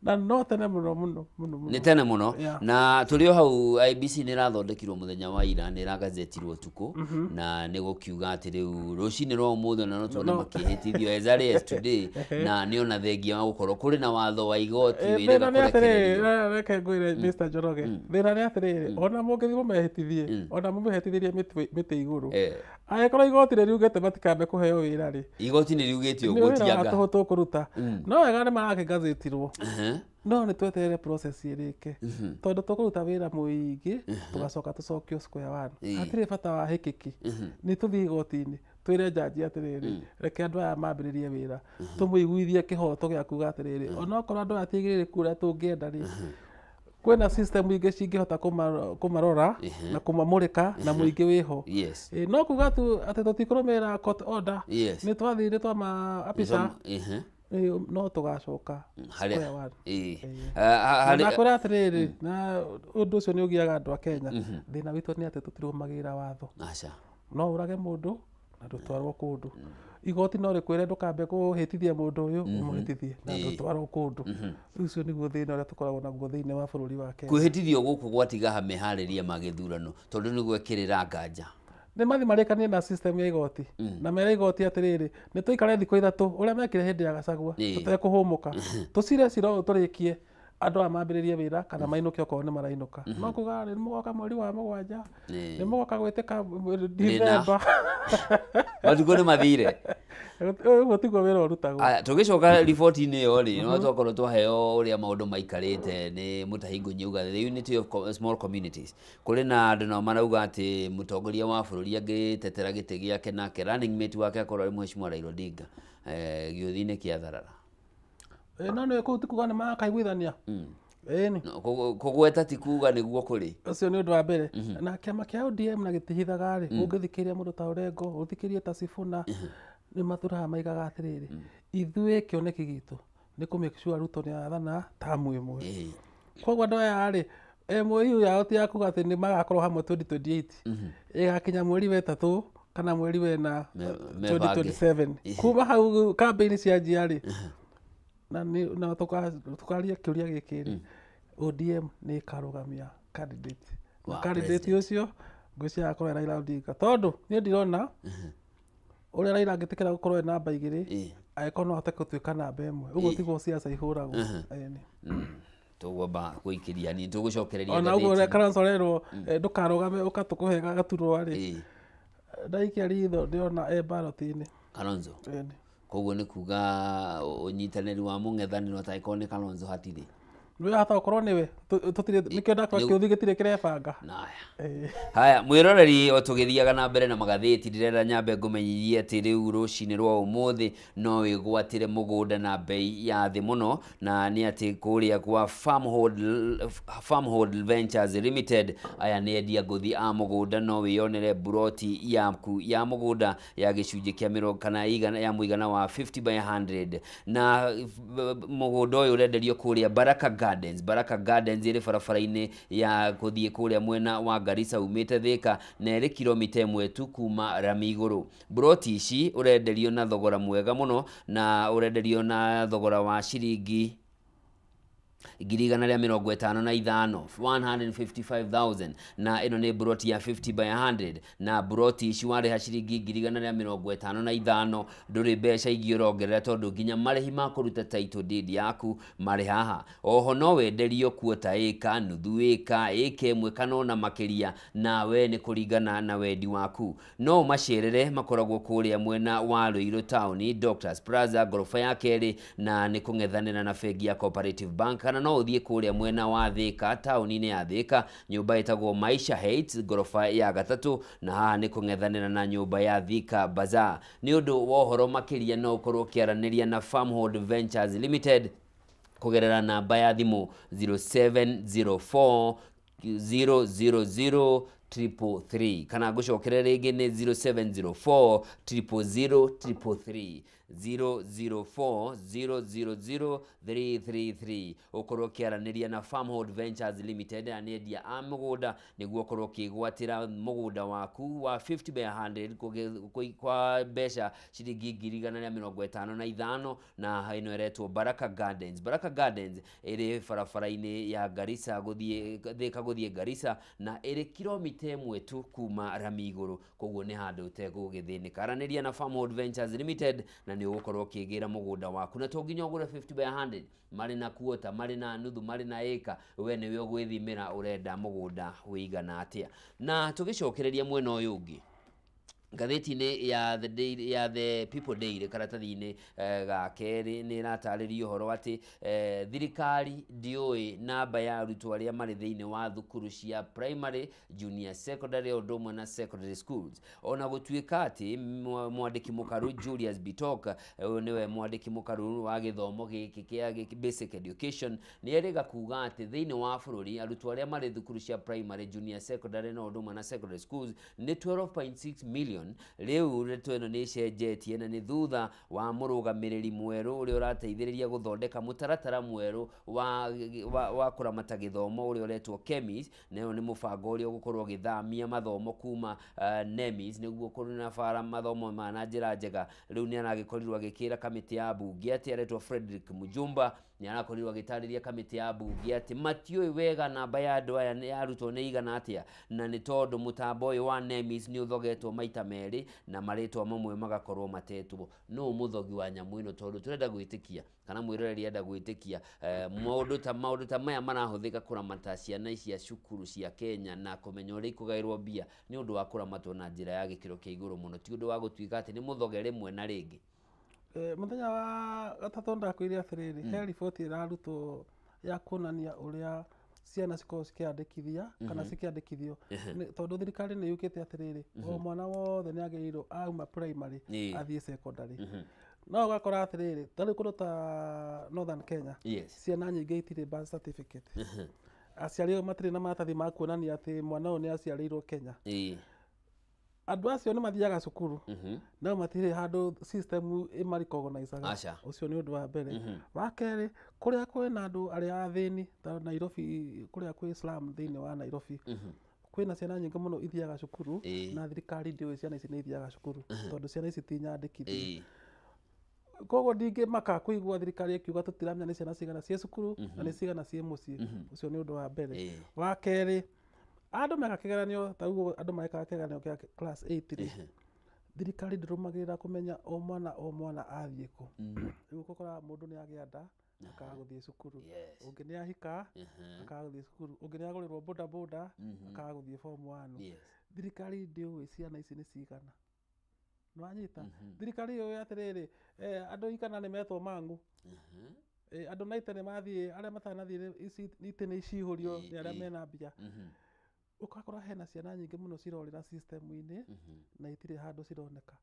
na no tene mũno mũno mũno mũno. Nĩ tene mũno. Na tũrĩ o hau, IEBC nĩ ĩrathondekirwo mũthenya wa ira, nĩ ĩragazetirwo ũtukũ, na nĩ gũkiuga atĩ rĩu rũcinĩ rwa ũmũthĩ ona no tuone makĩhĩtithio as early as today, na nĩ ona thengia wa gũkorwo kũrĩ na watho wa igoti wĩrĩga kũrekererio. Reke ngwĩre Mr. Njoroge, thĩna nĩ atĩrĩrĩ, ona mũngĩthiĩ mũmehĩtithie, ona mũmehĩtithĩrie mĩtĩ igũrũ, angĩkorwo igoti nĩ riugĩte matikambe kũheo wĩra rĩ, igoti nĩ riugĩte ũguo nĩ wĩra wa tianga tũhũ tũkũruta. No wega nĩ marakĩgazetirwo, no nĩ tweterere process ĩrĩke, tondũ tũkũruta wĩra mũingĩ tũgacoka tũcokio square one. Hatirĩ bata wa hĩkĩki, nĩ tũthiĩ igoti-inĩ twĩre jaji atĩrĩrĩ, reke andũ aya mambĩrĩrie wĩra, tũmũiguithie kĩhoto gĩa kuga atĩrĩrĩ, onokorwo andũ aya ti aigĩrĩrĩku ũrĩa tũngĩenda rĩ, kwĩna system ingĩ cingĩhota kũmarora na kũmamũrĩka na mũingĩ wĩho. No kuga tu atĩ tũtikũrũmĩrĩra court order, nĩ twathiĩ nĩ twama apica, no tũgacoka square one. Na kwĩra atĩrĩrĩ, na ũndũ ũcio nĩ ũgiaga andũ a Kenya. Thĩna witũ nĩ atĩ tũtirũmagĩrĩra watho. No ũrage mũndũ na ndũtwarwo kũndũ. Igoti no rĩkwĩre ndũkambe kũhĩtithia mũndũ ũyũ, ũmũhĩtithie na ndũtwarwo kũndũ. Ũcio nĩguo thĩna ũrĩa tũkoragwo naguo thĩinĩ wa bũrũri wa Kenya. Kwĩhĩtithio gũkũ gwatiga meharĩria ma gĩthurano, tondũ nĩ gwekĩrĩra nganja. Nĩ mathiĩ marĩkanie na system ya igoti, na mere igoti atĩrĩrĩ, nĩ tũikare thikũ ithatũ ũrĩa mekire hĩndĩ ya Gachagua, tũtekũhũmũka, tũcire cira ũyũ tũrĩkie, andũ aya mambĩrĩrie wĩra kana mainũke okorwo nĩ marainũka. No kuga nĩ mũgoka mweri wa mũgwanja, nĩ mũgoka gwĩtĩka December. Matukũ nĩ mathire. Ũguo tiguo wĩra ũrutagwo. Tũgĩcoka riboti-inĩ ĩyo rĩ, no twakorwo twaheo ũrĩa maũndũ maikarĩte nĩ Mutahi Ngunyi the unity of small communities. Kũrĩ na andũ nao marauga atĩ mũtongoria wa bũrũri angĩtetera gĩtĩ gĩake nake running mate wake akorwo arĩ Mheshimiwa Raila Odinga, gĩũthi-inĩ kĩa Tharara. No nĩ kũu ti kuga nĩ makaiguithania. Ĩni. Kũgweta ti kuga nĩguo kũrĩ. Ũcio nĩ ũndũ wa mbere. Na kĩama kĩa ODM na gĩtihithaga rĩ, ũngĩthikĩrĩria mũndũ ta Orengo, ũthikĩrĩrie ta Sifuna, nĩ matũraga maigaga atĩrĩrĩ, ithuĩ kĩoneki gitũ nĩ kũ make sure Ruto nĩ athana tamu ĩmwe. Koguo andũ aya rĩ, MOU yao ti ya kuga atĩ nĩ magakorwo hamwe 2028, ĩgakinya mweri wa ĩtatũ kana mweri wa ĩna 2027. Kuma hau campaign cianjia rĩ, na na tukaria kĩũria gĩkĩ rĩ, ODM nĩ ĩkarũgamia candidate. Na candidate ũcio ngwĩciria akorwo Raila Odinga, tondũ niĩ ndirona ũrĩa Raila angĩtĩkĩra gũkorwo e namba igĩrĩ, angĩkorwo no ahote gũtuĩka namba ĩmwe. Ũguo tiguo siasa ihũragwo. Tũgwamba gũikĩria ni tũgũcokereria ona ũguo ũrĩa Kalonzo arerwo ndũkarũgame ũka tũkũhe gaturwa rĩ, ndaikia ritho ndĩrona e ballot-inĩ Kalonzo. Koguo nĩ kuga ũnyitanĩri wa mũng'ethanĩro atangĩkorwo nĩ Kalonzo hatirĩ. Nĩ hata gũkorwo nĩwe. Tũtirĩ nĩkĩo ndakora kĩũthi gĩtirĩ kĩrebanga. Naya. Haya, mwĩroreri, o tũgĩthiaga na mbere na magathĩti, ndĩrenda nyambe ngũmenyithie atĩ rĩu rũcinĩ rwa ũmũthĩ no wĩgwatĩre mũgũnda na bei ya thĩ mũno, na nĩ atĩ kũrĩa kwa Farmhold Ventures Limited, aya nĩ endia ngũthi a mũgũnda, no wĩyonere buroti yaku ya mũgũnda ya gĩcunjĩ kĩa mĩrongo kana igana ya mũigana wa 50 by 100, na mũgũnda ũyũ ũrenderio kũrĩa Baraka Gardens. Baraka Gardens ĩrĩ barabara-inĩ ya gũthiĩ kũrĩa mwena wa Garissa umĩte Thika, na ĩrĩ kilomita 1 tu kuma rami igũrũ. Buroti ici ũrenderio na thogora mwega mũno, na ũrenderio na thogora wa ciringi 155,000, 155,000, na ĩno nĩ buroti ya 50 by 100. Na buroti ici warĩha ciringi 155,000, ndũrĩ mbeca ingĩ ũrongerera, tondũ nginya marĩhi ma kũruta title deed yaku marĩ haha. Oho no wenderio kuota ĩka, nuthu ĩka, ĩka ĩmwe kana ona makĩria, nawe nĩ kũringana na wendi waku. No ũmacerere, makoragwo kũrĩa mwena wa Ruiru Town, Doctors Plaza, ngoroba ya kerĩ, na nĩ kũng'ethanĩra na bengi ya Cooperative Bank, kana no ũthiĩ kũrĩa mwena wa Thika, taũni-inĩ ya Thika, nyũmba ĩtagwo Maisha Heights, ngoroba ya gatatũ, na haha nĩ kũng'ethanĩra na nyũmba ya Thika Bazaar. Nĩ ũndũ wa ũhoro makĩria no ũkorwo ũkĩaranĩria na Farmhold Ventures Limited kũgerera namba ya thimũ 0704 000 333, kana ngũcokere rĩngĩ nĩ 0704 000 333, 004 000 333, ũkorwo ũkĩaranĩria na Farmhold Ventures Limited, na nĩ endia a mũgũnda, nĩguo ũkorwo ũkĩgwatĩra mũgũnda waku wa 50 by 100 kwa mbeca ciringi 155,000, na ĩno ĩretwo Baraka Gardens. Baraka Gardens ĩrĩ barabara-inĩ ya Garissa gũthiĩ Thika gũthiĩ Garissa, na ĩrĩ kilomita 1 tu kuma rami igũrũ, koguo nĩ handũ ũtegũgĩthĩnĩka. Aranĩria na Farmhold Ventures Limited na nĩ ũgũkorwo ũkĩgĩra mũgũnda waku, na to nginya ũgũre 50 by 100, marĩ na kuota, marĩ na nuthu, marĩ na ĩka, we nĩwe ũgwĩthimĩra ũrenda mũgũnda wĩigana atĩa. Na tũgĩcokereria mwena ũyũ ũngĩ, ngathĩti-inĩ ya The Daily, ya The People Daily, karatathi-inĩ ga kerĩ, nĩ ĩratarĩria ũhoro atĩ thirikari ndĩũĩ namba ya arutwo arĩa marĩ thĩinĩ wa thukuru cia primary, junior secondary, o ũndũ ũmwe na secondary schools. Ona gũtuĩka atĩ mwandĩki mũkaru Julius Bitok, ũyũ nĩwe mwandĩki mũkaru wa gĩthomo gĩkĩ kĩa basic education, nĩ erĩga kuga atĩ thĩinĩ wa bũrũri arutwo arĩa marĩ thukuru cia primary, junior secondary na ũndũ ũmwe na secondary schools nĩ 12.6 million. Rĩu ndeto ĩno nĩ ĩcenjetie, na nĩ thutha wa mũrũgamĩrĩri mwerũ ũrĩa ũrateithĩrĩria gũthondeka mũtaratara mwerũ wa kũramata gĩthomo ũrĩa ũretwo KEMIS, na ũyũ nĩ mũbango ũrĩa ũgũkorwo ũgĩthamia mathomo kuma NEMIS nĩguo kũnabara mathomo maya na njĩra njega. Rĩu nĩ aragĩkorirwo agĩkĩra kamĩtĩ ya mbunge atĩ aretwo Frederick Mujumba, nĩ arakorirwo agĩtarĩria kamĩtĩ ya mbunge atĩ matiũĩ wega namba ya andũ aya ya arutwo nĩ igana atĩa, na nĩ tondũ mũtambo ũyũ wa NEMIS nĩ ũthogetwo maita merĩ na marĩtwa mamwe magakorwo matetwo. No mũthogi wa nyamũ ĩno, tondũ tũrenda gwĩtĩkia kana mwĩroreri enda gwĩtĩkia maũndũ ta maya marahũthĩka kũramata ciana cia cukuru cia Kenya na kũmenya ũrĩa ikũgaĩrwo mbia, nĩ ũndũ wa kũramatwo na njĩra ya gĩkĩro kĩa igũrũ mũno, ti ũndũ wa gũtuĩka atĩ nĩ mũthoge rĩmwe na rĩngĩ. Mũthenya wa gatatũ ndakwĩire atĩrĩrĩ, he riboti ĩrarutwo ya kuonania ũrĩa ciana cikoragwo cikĩandĩkithia kana cikĩandĩkithio, tondũ thirikari nĩ yukĩte atĩrĩrĩ, o mwana wothe nĩ agĩrĩirwo auma primary athiĩ secondary. No ũgakora atĩrĩrĩ, ta rĩu kũndũ ta Northern Kenya, ciana nyingĩ itirĩ birth certificate, aciari ao matirĩ na maratathi ma kuonania atĩ mwana ũyũ nĩ aciarĩirwo Kenya. Andũ acio nĩ mathiaga cukuru, no matirĩ handũ system ĩmarecognizaga. Ũcio nĩ ũndũ wa mbere. Wa kerĩ, kũrĩa kwĩna andũ arĩa athĩni ta Nairobi, kũrĩa kwĩ slum thĩinĩ wa Nairobi, kwĩna ciana nyingĩ mũno ithiaga cukuru, na thirikari ndĩũĩ ciana ici nĩ ithiaga cukuru, tondũ ciana ici ti nyandĩkithie. Koguo ndingĩmaka kũigua thirikari ĩkiuga tũtiramenya nĩ ciana cigana ciĩ cukuru na nĩ cigana ciĩ mũciĩ. Ũcio nĩ ũndũ wa mbere. Wa kerĩ, andũ meka kĩgeranio, ta ũguo andũ marekaga kĩgeranio kĩa class 8 rĩ, thirikari ndĩrũmagĩrĩra kũmenya o mwana o mwana athiĩ kũ. Rĩu ũgakora mũndũ nĩ agĩa nda akaga gũthiĩ cukuru, ũngĩ nĩ ahika akaga gũthiĩ cukuru, ũngĩ nĩ agũrĩrwo boda boda akaga gũthiĩ form 1. Thirikari ndĩũĩ ciana ici nĩ cigana. Nĩwanyita? Thirikari yũĩ atĩrĩrĩ, andũ igana nĩ metwo mang'u. Andũ na ite nĩ mathiĩ, arĩa matanathiĩ ici itĩ nĩ icihũrio nĩ arĩa mena mbia. Ũgakora hena ciana nyingĩ mũno cirorĩra system-inĩ na itirĩ handũ cironeka.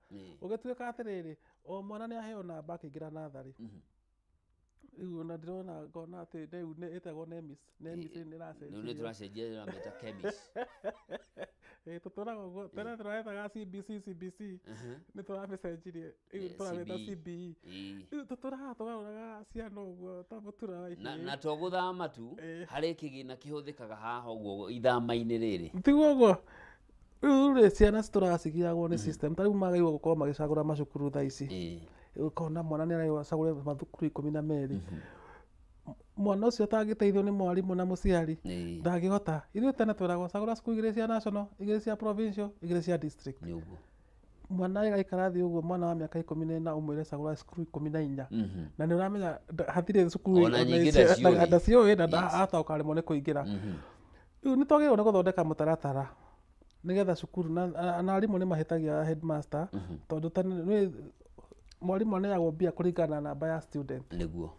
Ũgĩtuĩka atĩrĩrĩ, o mwana nĩ aheo namba akĩingĩra natharĩ. Rĩu ona ndĩrona ngona atĩ rĩu nĩ ĩtagwo NEMIS. NEMIS nĩ Rĩu nĩ ĩracenjirio. tũracenjia tũramĩta KEMIS. Tũtũraga ũguo. Tene tũretaga CBC CBC, nĩ tũramĩcenjirie rĩu tũramĩta CBE. Rĩu tũtũraga tũgarũraga ciana ũguo ta mũtura wa Na, na to gũthama tu, harĩ kĩgĩna kĩhũthĩkaga haha ũguo ithama-inĩ rĩrĩ. Tiguo ũguo. Rĩu rĩ, ciana citũraga cigiagwo nĩ system. Ta rĩu magĩrĩirwo gũkorwo magĩcagũra macukuru thaa ici. Ũkona mwana nĩ arerwo acagũre mathukuru 12. Mwana ũcio atangĩteithio nĩ mwarimũ na mũciari ndangĩhota. Ithuĩ tene tweragwo cagũra cukuru 2 cia national, 2 cia provincial, 2 cia district. Nĩ ũguo. Mwana agaikara thĩ ũguo, mwana wa mĩaka 14 ũmwĩre cagũra cukuru 14. Na nĩ ũramenya hatirĩ cukuru Ona nyingĩ ndaciũĩ. Ndaciũĩ na ataũkaremwo nĩ kũingĩra. Rĩu nĩ twagĩrĩirwo nĩ gũthondeka mũtaratara nĩgetha cukuru na arimũ nĩ mahĩtagia headmaster, tondũ tene nĩ mwarimũ aneagwo mbia kũringana na namba ya student. Nĩguo.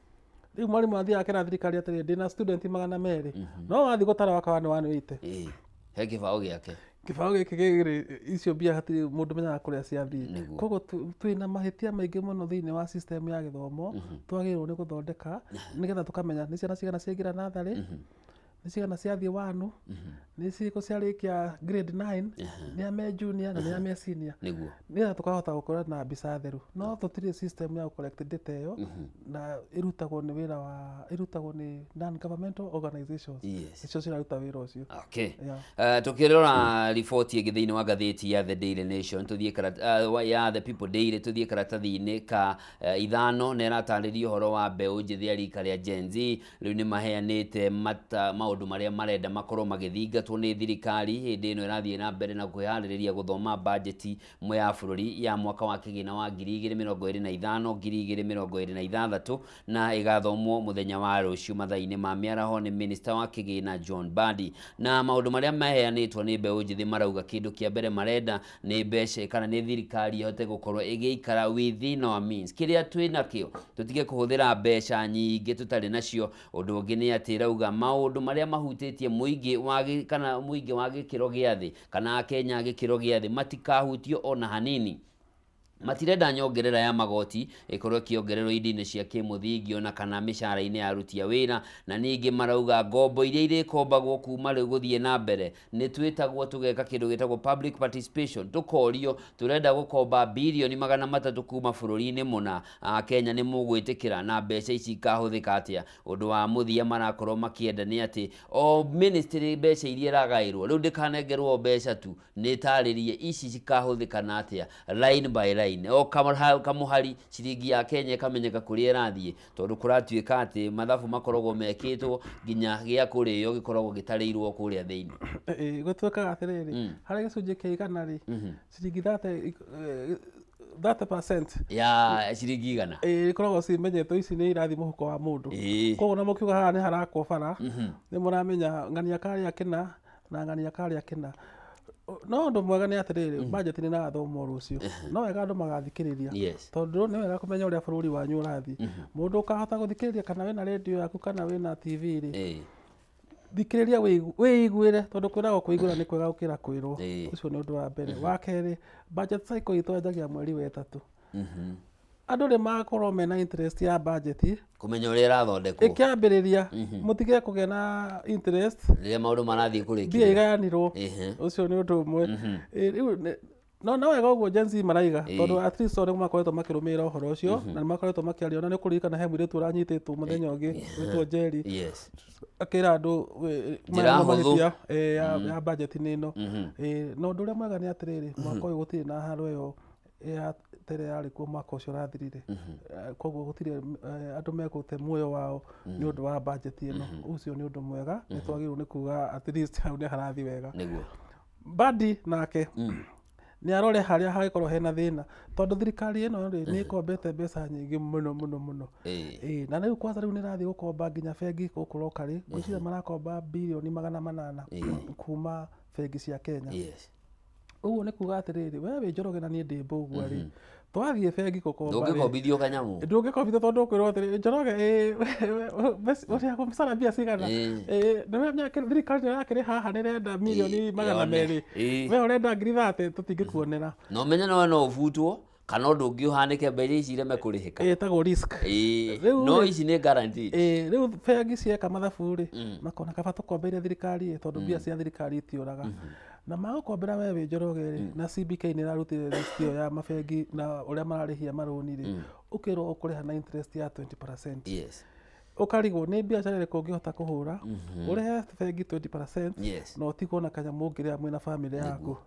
Rĩu mwarimũ athiaga akera thirikari atĩrĩ, ndĩna student 200, no wathiĩ gũtara wakawa nĩ 180. He kĩbaũ gĩake. Kĩbaũ gĩkĩ gĩrĩ icio mbia hatirĩ mũndũ menyaga kũrĩa ciathiĩ. Koguo twĩna mahĩtia maingĩ mũno thĩinĩ wa system ya gĩthomo, twagĩrĩirwo nĩ gũthondeka nĩgetha tũkamenya nĩ ciana cigana ciaingĩra natharĩ, nĩ cigana ciathiĩ wanu, nĩ cirĩkũ ciarĩkia grade 9, nĩ a me junior na nĩ a me senior. Nĩguo. Nĩgetha tũkahota gũkorwo na mbica theru. No tũtirĩ system ya collect data ĩyo, na ĩrutagwo nĩ wĩra wa ĩrutagwo nĩ non governmental organizations. Icio ciraruta wĩra ũcio. Okay. Tukirora riboti ĩngĩ thĩinĩ wa ngathĩti ya The Daily Nation, tũthiĩ ya The People Daily, tũthiĩ karatathi-inĩ ka 5, na ĩratarĩria ũhoro wa mbeũ njĩthĩ ya rika rĩa Gen Z. Rĩu nĩ maheanĩte maũndũ marĩa marenda makorwo magĩthingatwo nĩ thirikari hĩndĩ ĩno ĩrathiĩ na mbere na kwĩharĩrĩria gũthoma bajeti ya bũrũri ya mwaka wa kĩgĩna wa 2025 2026, na ĩgathomwo mũthenya wa rũciũ mathaa-inĩ ma mĩaraho nĩ Minister wa kĩgĩna John Mbadi. Na maũndũ marĩa maheanĩtwo nĩ mbeũ njĩthĩ marauga kĩndũ kĩa mbere marenda nĩ mbeca kana nĩ thirikari ĩhote gũkorwo ĩgĩikara within our means, kĩrĩa twĩ nakĩo tũtige kũhũthĩra mbeca nyingĩ tũtarĩ nacio. Ũndũ ũngĩ nĩ atĩ ĩrauga maũndũ marĩa mahutĩtie mũingĩ wa kana mũingĩ wa gĩkĩro gĩa thĩ kana Akenya gĩkĩro gĩa thĩ matikahutio ona hanini. Matirenda nyongerera ya magoti ĩkorwo ĩkĩongererwo indo-inĩ cia kĩmũthingi ona kana mĩcara-inĩ ya aruti a wĩra. Na ningĩ marauga ngombo iria irĩkombagwo kuma rĩu gũthiĩ na mbere nĩ twĩtagwo tũgeka kĩndũ gĩtagwo public participation, tũkorio tũrenda gũkomba birioni 300 kuma bũrũri-inĩ mũna, Kenya nĩ mũgwĩtĩkĩra na mbeca ici ikahũthĩka atĩa. Ũndũ wa mũthia marakorwo makĩenda nĩ atĩ o ministry mbeca iria ĩragaĩrwo rĩu ndĩkanengerwo mbeca tu, nĩ ĩtarĩrie ici cikahũthĩka na atĩa line by line, o kamuhari ciringi ya Kenya ĩkamenyeka kũrĩa ĩrathiĩ, tondũ kũratuĩka atĩ mathabu makoragwo mekĩtwo nginya gĩa kũrĩo gĩkoragwo gĩtarĩirwo kũrĩa thĩinĩ. Gũtuĩkaga atĩrĩrĩ, harĩ gĩcunjĩ kĩa igana rĩ, ciringi 30% ya ciringi igana ikoragwo cimenyetwo ici nĩ irathiĩ mũhuko wa mũndũ. Koguo na mũkiuga haha nĩ harakwo bara, nĩ mũramenya ng'ania karĩa kĩna na ng'ania karĩa kĩna. No ũndũ mwega nĩ atĩrĩrĩ, budget nĩ ĩrathomwo rũciũ. No wega andũ magathikĩrĩria. Tondũ nĩ wega kũmenya ũrĩa bũrũri wanyu ũrathiĩ. Mũndũ ũkahota gũthikĩrĩria kana wĩna radio yaku kana wĩna TV rĩ, thikĩrĩria wĩiguĩre, tondũ kwĩragwo kũiguĩra nĩ kwega gũkĩra kwĩrwo. Ũcio nĩ ũndũ wa mbere. Wa kerĩ, budget cycle itũ yanjagia mweri wa 3. Andũ nĩ makorwo mena interest ya budget, kũmenya ũrĩa ĩrathondekwo ĩkĩambĩrĩria, mũtige kũgĩa na interest rĩrĩa maũndũ marathiĩ kũrĩkĩrĩria, mbia igayanirwo. Ũcio nĩ ũndũ ũmwe. Rĩu no wega ũguo Gen Z maraiga, tondũ at least nĩ makoretwo makĩrũmĩrĩra ũhoro ũcio na nĩ makoretwo makĩaria. Ona nĩ ũkũririkana he mũirĩtu ũranyitĩtwo mũthenya ũngĩ wĩtwo Njeri, akĩra andũ njĩra hũthũ ya budget nĩ ĩno. Na ũndũ ũrĩa mwega nĩ atĩrĩrĩ, mwaka ũyũ gũtirĩ na haro ĩyo ya tere yarĩ kuo mwaka ũcio ũrathirire. Koguo gũtirĩ andũ megũte muoyo wao nĩ ũndũ wa budget ĩno. Ũcio nĩ ũndũ mwega, nĩ twagĩrĩirwo nĩ kuga at least hau nĩ harathiĩ wega. Nĩguo. Mbadi nake nĩ arore harĩa hagĩkorwo hena thĩna, tondũ thirikari ĩno rĩ nĩ ĩkombete mbeca nyingĩ mũno mũno mũno. Na rĩu kwanza rĩu nĩ ĩrathiĩ gũkomba nginya bengi gũkũ locally, ngwĩciria marakomba birioni 800 kuma bengi cia Kenya. Ũguo nĩ kuga atĩrĩrĩ, we wĩ Njoroge na niĩ ndĩ Mbũgua rĩ, Twathiĩ bengi gũkomba rĩ, Ndũngĩkombithio kanyamũ. Ndũngĩkombithio tondũ ũkwĩrwo atĩrĩ, Njoroge, ũrĩa mũcara mbia cigana? Nĩ thirikari nĩ ĩrakĩrĩ haha nĩrenda mirioni magana merĩ, we ũrenda ngiri 30, tũtingĩkuonera. Na ũmenye no no ũbutwo kana ũndũ ũngĩ ũhanĩke mbeca ici ireme kũrĩhĩka. Ĩtagwo risk. No ici nĩ guaranteed. Rĩu bengi cieka mathabu rĩ, makona kaba tũkombeire thirikari ĩ, tondũ mbia cia thirikari itiũraga. Na magũkombera we wĩ Njoroge rĩ, na CBK nĩ ĩrarutire list ĩyo ya mabengi na ũrĩa mararĩhia marũni rĩ, ũkĩrwo ũkũrĩha na interest ya 20%. Ũkarigwo nĩ biacara ĩrĩkũ ũngĩhota kũhũra ũrĩhe bengi 20% na ũtigwo na kanyamũ ũngĩrĩa mwĩna bamĩrĩ yaku.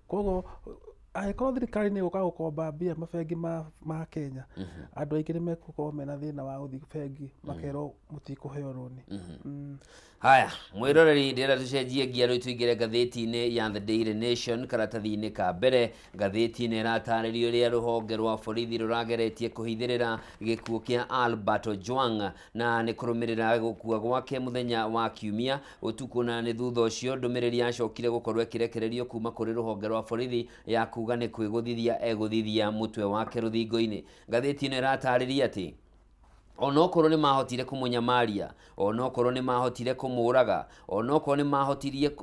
Koguo angĩkorwo thirikari nĩ ĩgũka gũkomba mbia mabengi ma Kenya, andũ aingĩ nĩ megũkorwo mena thĩna wa gũthiĩ bengi makerwo mũtikũheo rũni. Haya, mwĩroreri, ndĩrenda tũcenjie ngia rĩu tũingĩre ngathĩti-inĩ ya The Daily Nation karatathi-inĩ ka mbere. Ngathĩti-inĩ ĩratarĩrio ũrĩa rũhonge rwa borithi rũrageretie kũhithĩrĩra gĩkuũ kĩa Albert Ojwang, na nĩ kũrũmĩrĩra gũkua gwake mũthenya wa Kiumia ũtukũ, na nĩ thutha ũcio ndũmĩrĩri yacokire gũkorwo ĩkĩrekererio kuma kũrĩ rũhonge rwa borithi ya kuga nĩ kwĩgũthithia egũthithia mũtwe wake rũthingo-inĩ. Ngathĩti ĩno ĩratarĩria atĩ onokorwo nĩ mahotire kũmũnyamaria, onokorwo nĩ mahotire kũmũraga, onokorwo nĩ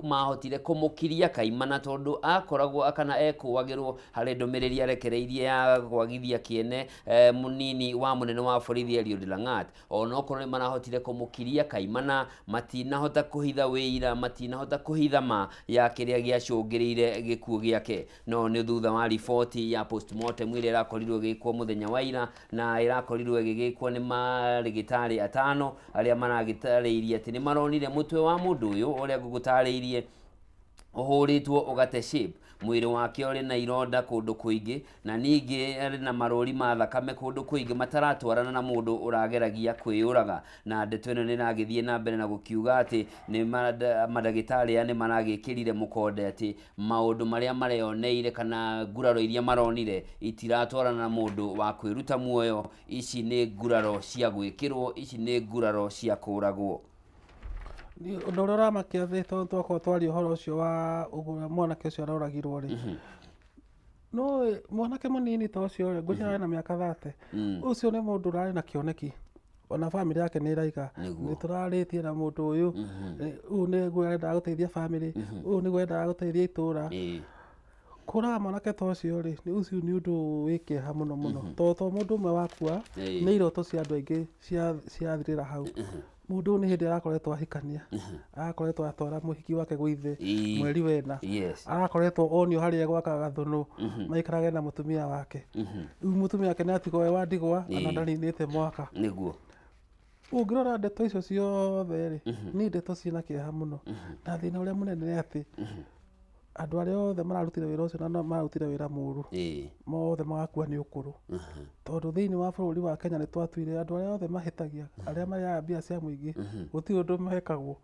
mahotire kũmũkiria kaimana, tondũ akoragwo kana ekũagĩrwo harĩ ndũmĩrĩri arekereirie ya kwagithia kĩene mũnini wa mũnene wa borithi Eliud Langat, onokorwo nĩ marahotire kũmũkiria kaimana, matinahota kũhitha wĩira, matinahota kũhitha ma ya kĩrĩa gĩacũngĩrĩire gĩkuũ gĩake. No nĩ thutha wa riboti ya postmortem ĩrĩa ĩrakorirwo ĩgĩkwo mũthenya wa ira, na ĩrakorirwo ĩgĩgĩkwo nĩ marĩgĩtarĩ atano arĩa maragĩtarĩirie atĩ nĩ maronire mũtwe wa mũndũ ũyũ ũrĩa ngũgũtarĩirie ũhũrĩtwo ũgate shape, mwĩrĩ wake ũrĩ na ironda kũndũ kũingĩ, na ningĩ arĩ na marũri ma thakame kũndũ kũingĩ mataratwarana na mũndũ ũrageragia kwĩyũraga. Na ndeto ĩno nĩ ĩragĩthiĩ na mbere na gũkiuga atĩ nĩ mandagĩtarĩ aya nĩ maragĩkĩrire mũkonde atĩ maũndũ marĩa mareyoneire kana nguraro iria maronire itiratwarana na mũndũ wa kwĩruta muoyo. Ici nĩ nguraro cia gwĩkĩrwo, ici nĩ nguraro cia kũragwo. Ũndũ ũrĩa ũramakia thĩ tondũ twakorwo twaria ũhoro ũcio wa ũguo mwanake ũcio aroragirwo rĩ, no mwanake mũnini ta ũcio rĩ, ngwĩciria arĩ na mĩaka 30, ũcio nĩ mũndũ ũrarĩ na kĩoneki, ona bamĩrĩ yake nĩ ĩraiga nĩ tũrarĩtie na mũndũ ũyũ, ũyũ nĩguo arendaga gũteithia bamĩrĩ, ũyũ nĩguo endaga gũteithia itũra. Kũraga mwanake ta ũcio rĩ, ũcio nĩ ũndũ wĩ kĩeha mũno mũno, tondũ to mũndũ ũmwe wakua, nĩ iroto cia andũ aingĩ ciathirĩra hau. Mũndũ ũyũ nĩ hĩndĩ arakoretwo ahikania, arakoretwo atwara mũhiki wake gwa ithe mweri wena, arakoretwo onio harĩa gwakaga gathũnũ maikarage na mũtumia wake. Rĩu mũtumia wake nĩ atigwo e wa ndigwa, ona ndaninĩte mwaka. Nĩguo. Ũngĩrora ndeto icio ciothe rĩ, nĩ ndeto ciĩna kĩeha mũno. Na thĩna ũrĩa mũnene nĩ atĩ andũ arĩa othe mararutire wĩra ũcio na mararutire wĩra mũru, mothe magakua nĩ ũkũrũ. Tondũ thĩinĩ wa bũrũri wa Kenya nĩ twatuire andũ arĩa othe mahĩtagia, arĩa marĩaga mbia cia mũingĩ, gũtirĩ ũndũ mekagwo.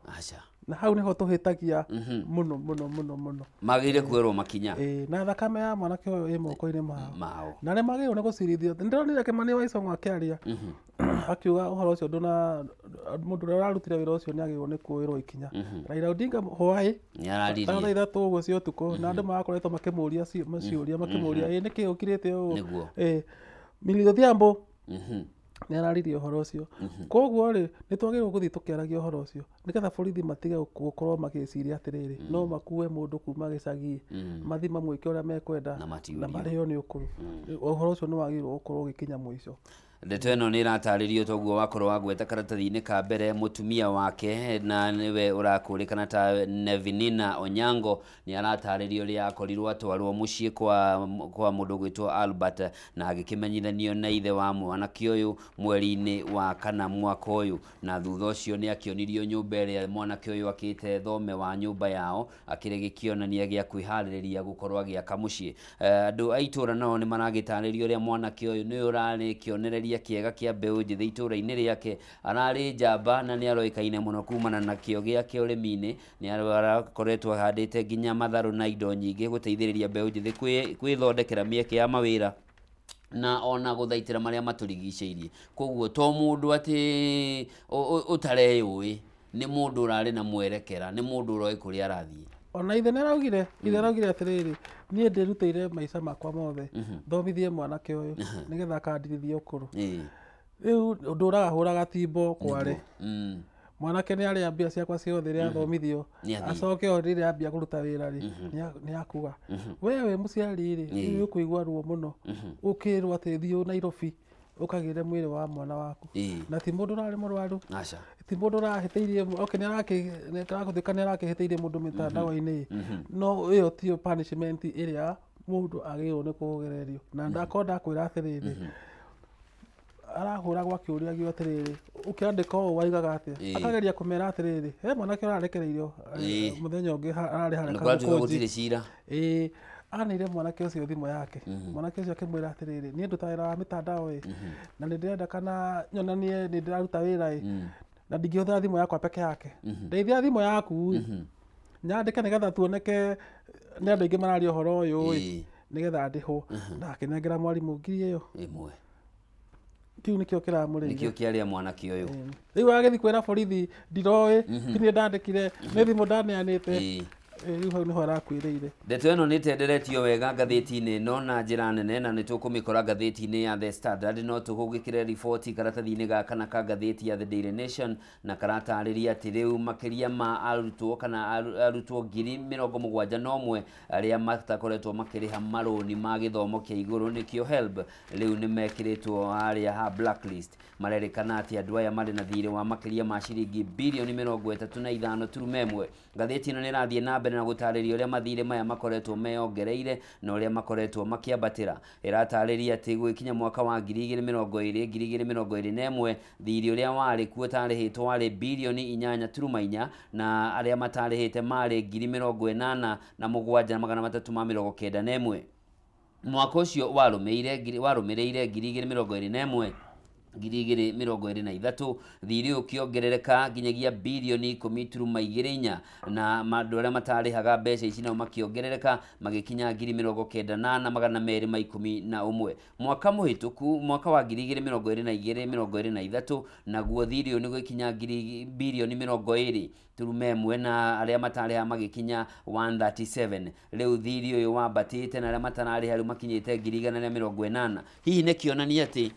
Na hau nĩho tũhĩtagia mũno mũno mũno mũno. Magĩrĩire kuoerwo makinya. Na thakame ya mwanake ũyũ ĩ moko-inĩ mao. Na nĩ magĩrĩirwo nĩ gũcirithio. Nĩndĩronire Kĩmani wa Ichung'wa akĩaria akiuga ũhoro ũcio ndũna mũndũ ũrĩa ũrarutire wĩra ũcio nĩagĩrĩirwo nĩ kuoerwo ikinya. Raila Odinga hwaĩ nĩararirie thaa ithatũ ũguo cia ũtukũ, na andũ marakoretwo makĩmũria ciũria, makĩmũria ĩ nĩkĩ ũkirĩte ũũ. Millie Odhiambo nĩ araririe ũhoro ũcio. Koguo rĩ, nĩ twagĩrĩirwo gũthiĩ tũkĩaragia ũhoro ũcio nĩgetha borithi matige gũkorwo magĩciria atĩrĩrĩ, no makue mũndũ kuma gĩcagi, mathiĩ mamwĩke ũrĩa mekwenda na marĩo nĩ ũkũrũ. Ũhoro ũcio nĩ wagĩrĩirwo gũkorwo ũgĩkinya mũico. Ndeto ĩno nĩ ĩratarĩrio toguo wakorwo wagweta karatathi-inĩ ka mbere, mũtumia wake na nĩwe ũrakũrĩkana ta Nevinina Onyango nĩ aratarĩrio ũrĩa akorirwo atwarwo mũciĩ kwa mũndũ ũgwĩtwo Albert, na agĩkĩmenyithanio na ithe wa mwanake ũyũ mweri-inĩ wa kana mwaka ũyũ, na thutha ũcio nĩ akĩonirio nyũmba ĩrĩa mwanake ũyũ akĩte thome wa nyũmba yao, akĩrĩ gĩkĩonania gĩa kwĩharĩrĩria gũkorwo agĩaka mũciĩ. Andũ a itũra nao nĩ maragĩtarĩrio ũrĩa mwanake ũyũ nĩ ũrarĩ kĩonereria kĩega kĩa mbeũ njĩthĩ itũra-inĩ rĩake, ararĩ njamba na nĩ aroĩkaine mũno kumana na kĩo gĩake ũrĩmi-inĩ, nĩ arakoretwo ahandĩte nginya matharũ na indo nyingĩ gũteithĩrĩria mbeũ njĩthĩ kwĩthondekera mĩeke ya mawĩra na ona gũthaitĩra marĩa matũrigicĩirie. Koguo to mũndũ atĩ ũtareyũĩ, nĩ mũndũ ũrarĩ na mwerekera, nĩ mũndũ ũroĩ kũrĩa arathiĩ. Ona ithe nĩaraugire, ithe araugire atĩrĩrĩ, niĩ ndĩrutĩire maica makwa mothe thomithie mwanake ũyũ nĩgetha akandirithie ũkũrũ. Rĩu ndũraga hũraga timbo kware. Mwanake nĩ arĩa mbia ciakwa ciothe rĩrĩa athomithio, acoke o rĩrĩa ambia kũruta wĩra rĩ, nĩ akua. We wĩ mũciari rĩ, rĩu ũkũigua ruo mũno ũkĩrwo atĩ thiĩ Nairobi ũkagĩre mwĩrĩ wa mwana waku. Na ti mũndũ ũrarĩ mũrwaru, ti mũndũ ũrahĩtĩirie, okay, nĩ arakĩhĩtĩirie mũndũ mĩtandao-inĩ, no ĩyo tiyo punishment ĩrĩa mũndũ agĩrĩirwo nĩ kũgererio. Na ndakorwo ndakwĩra atĩrĩrĩ, arahũragwo akĩũriagio atĩrĩrĩ, ũkĩandĩka ũũ waigaga atĩa? Akageria kũmera atĩrĩrĩ, he mwanake ũrarekereirio mũthenya ũngĩ ararĩ harĩa Kamũkũnji. Cira. Aneire mwanake ũcio thimũ yake. Mwanake ũcio akĩmwĩra atĩrĩrĩ, niĩ ndutaga wĩra wa mĩtandao ĩ, na nĩ ndĩrenda kana nyonanie nĩ ndĩraruta wĩra ĩ, na ndingĩhũthĩra thimũ yakwa peke yake. Ndeithia thimũ yaku ĩ, nyandĩke nĩgetha tuoneke nĩ andũ aingĩ mararia ũhoro ũyũ ĩ, nĩgetha ndĩhwo. Na akĩnengera mwarimũ ngiri ĩyo ĩmwe. Kĩu nĩkĩo kĩramũrĩire. Nĩkĩo kĩarĩa mwanake ũyũ. Rĩu agĩthiĩ kwĩra borithi ndiroĩ, ti niĩ ndandĩkire, nĩ thimũ ndaneanĩte. Rĩu hau nĩho arakuĩrĩire. Ndeto ĩno nĩ ĩtenderetio wega ngathĩti-inĩ ĩno na njĩra nene, na nĩ tũkũmĩkora ngathĩti-inĩ ya The Standard. No tũgũgĩkĩre riboti karatathi-inĩ gaka na ka ngathĩti ya The Daily Nation, na karatarĩria atĩ rĩu makĩria ma arutwo kana arutwo 71,000 arĩa matakoretwo makĩrĩha marũni ma gĩthomo kĩa igũrũ nĩkĩo HELB rĩu nĩ mekĩrĩtwo harĩa ha blacklist. Marerĩkana atĩ andũ aya marĩ na thirĩ wa makĩria ma ciringi birioni 35.1. Ngathĩti ĩno nĩ ĩrathiĩ na mbere na gũtarĩria ũrĩa mathirĩ maya makoretwo meyongereire na ũrĩa makoretwo makĩambatĩra. Ĩratarĩria atĩ gũgĩkinya mwaka wa 2020 2021 thirĩ ũrĩa warĩ kuo ũtarĩhĩtwo warĩ birioni 8.4, na arĩa matarĩhĩte marĩ 87,391. Mwaka ũcio warũmĩrĩire 2021 2023 thirĩ ũkĩongerereka nginyagia birioni 10.24, na andũ arĩa matarĩhaga mbeca ici nao makĩongerereka magĩkinya 94,211. Mwaka mũhĩtũku, mwaka wa 2022 2023, naguo thirĩ ũyũ nĩ gũkinya birioni 20.1, na arĩa matarĩha magĩkinya 137. Rĩu thirĩ ũyũ wambatĩte na arĩa matararĩha rĩu makinyĩte 180. Hihi nĩ kĩonania atĩ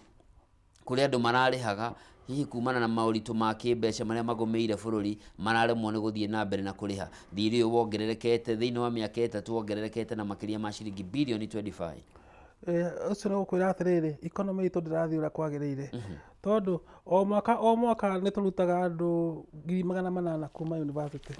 kũrĩ andũ mararĩhaga hihi kumana na maũritũ ma kĩmbeca marĩa magũmĩire bũrũri mararemwo nĩ gũthiĩ na mbere na kũrĩha. Thirĩ ũyũ wongererekete thĩinĩ wa mĩaka 3 wongererekete na makĩria ma ciringi birioni 25. Ũcio nĩ gũkwĩra atĩrĩrĩ, economy itũ ndĩrathiĩ ũrĩa kwagĩrĩire. Tondũ o mwaka nĩ tũrutaga andũ 800,000 kuma university.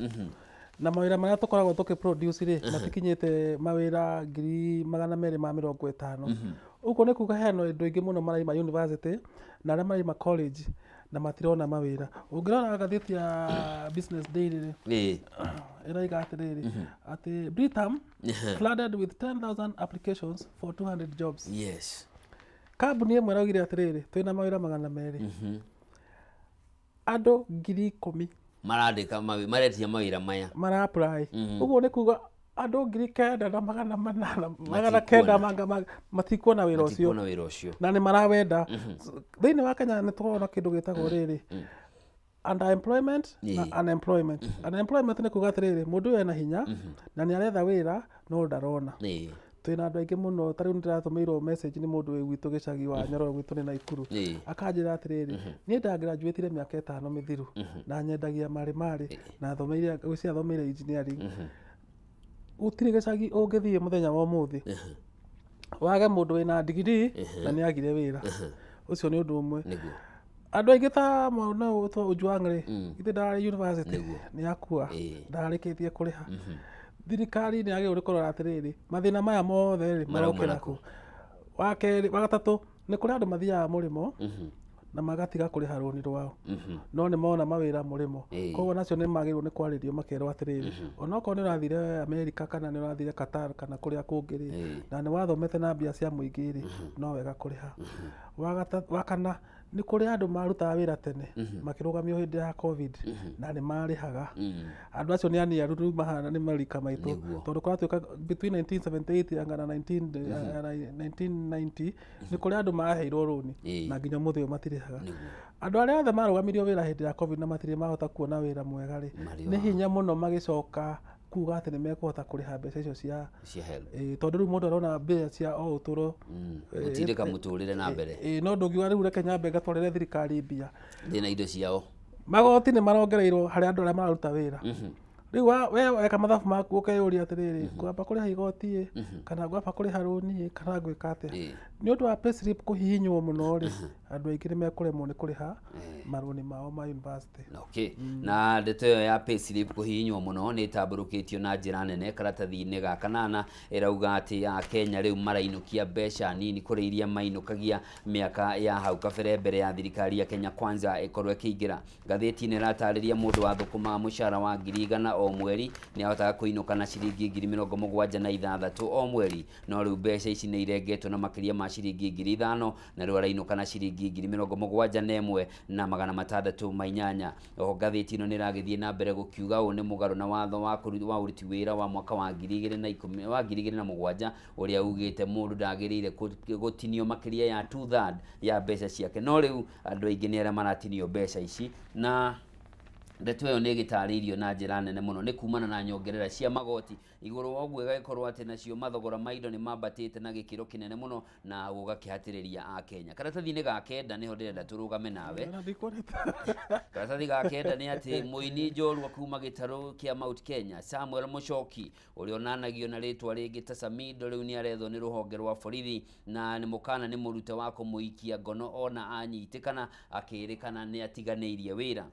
Na mawĩra marĩa tũkoragwo tũkĩproduce rĩ, matikinyĩte mawĩra 250,000. Ũguo nĩ kuga hena andũ aingĩ mũno maraima university na arĩa maraima college na matirona mawĩra. Ũngĩrora ngathĩti ya Business Daily rĩ, ĩraiga atĩrĩrĩ, atĩ Britam flooded with 10,000 applications for 200 jobs. Yes. Kambuni ĩmwe ĩraugire atĩrĩrĩ, twĩna mawĩra 200. Andũ 10,000 marandĩka maretia mawĩra maya, mara apply. Ũguo nĩ kuga andũ 9,800 matikuona wĩra ũcio, na nĩ marawenda. Thĩinĩ wa Kenya nĩ tũrona kĩndũ gĩtagwo rĩrĩ underemployment na unemployment. Unemployment nĩ kuga atĩrĩrĩ, mũndũ ũyũ ena hinya na nĩ aretha wĩra no ndarona. Twĩna andũ aingĩ mũno, ta rĩu nĩndĩratũmĩirwo message nĩ mũndũ wĩ gwitũ gĩcagi wa Nyororo gwitũ nĩ Naikuru, akanjĩra atĩrĩrĩ, niĩ ndagraduatire mĩaka 5 mĩthiru na nyendagia marĩ marĩ na thomeire gwĩciria thomeire engineering. Gũtirĩ gĩcagi ũngĩthiĩ mũthenya wa ũmũthĩ wage mũndũ wĩna degree na nĩ agire wĩra. Ũcio nĩ ũndũ ũmwe. Andũ aingĩ ta mwana ũyũ Ojwang rĩ, ithe ndararĩ university nĩ akua, ndararĩkĩtie kũrĩha. Thirikari nĩ yagĩrĩirwo nĩ kũrora atĩrĩrĩ, mathĩna maya mothe rĩ marokĩra kũ. Wa kerĩ, wa gatatũ, nĩ kũrĩ andũ mathiaga mũrĩmo na magatiga kũrĩha rũni rwao, no nĩ mona mawĩra mũrĩmo. Koguo nacio nĩ magĩrĩirwo nĩ kwarĩrio makerwo atĩrĩrĩ, onokorwo nĩ ũrathire America kana nĩ ũrathire Qatar kana kũrĩa kũngĩ rĩ, na nĩ wathomete na mbia cia mũingĩ rĩ, no wega kũrĩha. Wa kana, nĩ kũrĩ andũ marutaga wĩra tene makĩrũgamio hĩndĩ ya COVID na nĩ marĩhaga. Andũ acio nĩ aniaru rĩu mahana nĩ marika maitũ, tondũ kũratuĩka between 1978 na 1990 nĩ kũrĩ andũ maheirwo rũni na nginya ũmũthĩ ũyũ matirĩhaga. Andũ arĩa othe marũgamirio wĩra hĩndĩ ya COVID na matirĩ mahota kuona wĩra mwega rĩ, nĩ hinya mũno magĩcoka kuga atĩ nĩ mekũhota kũrĩha mbeca icio cia HELB. Tondũ rĩu mũndũ arona mbia cia o ũtũro gũtindĩka mũtũrĩre na mbere. No ndũngiuga rĩu reke nyambe ngatwarĩre thirikari mbia ndĩna indo ciao. Magoti nĩ marongereirwo harĩ andũ arĩa mararuta wĩra. Rĩu we weka mathabu maku ũkeyũria atĩrĩrĩ, ngwamba kũrĩha igoti ĩ, kana ngwamba kũrĩha rũni ĩ, kana ngwĩka atĩa? Nĩ ũndũ wa payslip kũhihinywo mũno rĩ, andũ aingĩ nĩ mekũremwo nĩ kũrĩha marũni mao ma university. Okay. Na ndeto ĩyo ya payslip kũhihinywo mũno nĩ ĩtambũrũkĩtio na njĩra nene karatathi-inĩ ga kanana, ĩrauga atĩ Akenya rĩu marainũkia mbeca nini kũrĩ iria mainũkagia mĩaka ya hau kabere mbere ya thirikari ya Kenya Kwanza ĩkorwo ĩkĩingĩra. Ngathĩti-inĩ ĩratarĩria mũndũ wathũkũmaga mũcara wa 100,000 o mweri nĩ ahotaga kũinũka na ciringi 76,000 o mweri, no rĩu mbeca ici nĩ irengetwo na makĩria ma ciringi 5,000 na rĩu arainũka na ciringi 71,608. Oho ngathĩti ĩno nĩ ĩragĩthiĩ na mbere gũkiuga ũũ nĩ mũgarũ na watho wa ũruti wĩra wa mwaka wa 2010 wa 2007 ũrĩa ugĩte mũndũ ndagĩrĩire gũtinio makĩria ya 2/3 ya mbeca ciake, no rĩu andũ aingĩ nĩ arĩa maratinio mbeca ici. Na ndeto ĩyo nĩ ĩgĩtarĩirio na njĩra nene mũno nĩ kumana na nyongerera cia magoti igũrũ wa ũguo ĩgagĩkorwo atĩ nacio mathogora ma indo nĩ mambatĩte na gĩkĩro kĩnene mũno na gũgakĩhatĩrĩria Akenya. Karatathi-inĩ ga kenda nĩho ndĩrenda tũrũgame nawe. Karatathi ga kenda nĩ atĩ mũini njorua kuma gĩtarũ kĩa Mount Kenya Samuel Muchoki ũrĩa onanagio na rĩtwa rĩngĩ ta Samido rĩu nĩ arethwo nĩ rũhonge rwa borithi na nĩ mũkana nĩ mũrute wa kũmũikia ngono ona anyitĩkana akĩrĩkana nĩ atiganĩirie wĩra.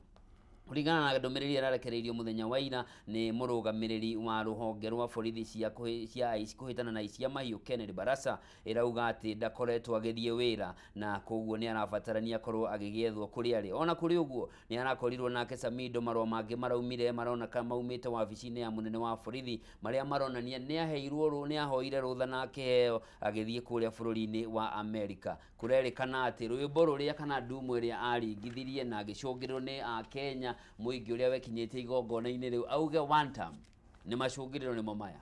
Kũringana na ndũmĩrĩri ĩrarekereirio mũthenya wa ira nĩ mũrũgamĩrĩri wa rũhonge rwa borithi cia kũhĩtana na icia mahiũ Kennedy Barasa, ĩrauga atĩ ndakoretwo agĩthiĩ wĩra na koguo nĩ arabatarania akorwo agĩgĩethwo kũrĩa arĩ. Ona kũrĩ ũguo nĩ arakorirwo nake Samido marũa mangĩ maraumire maroneka maumĩte wabici-inĩ ya mũnene wa borithi marĩa maronania nĩ aheirwo nĩ ahoire rũtha na akĩheo agĩthiĩ kũrĩa bũrũri-inĩ wa Amerika. Kũrerĩkana atĩ rwĩmbo rũrĩa kana ndumo ĩrĩa aringithirie na agĩcũngĩrĩrwo nĩ Akenya mũingĩ ũrĩa wekinyĩte igongona-inĩ rĩu auge one time nĩ macũngĩrĩro nĩmo maya.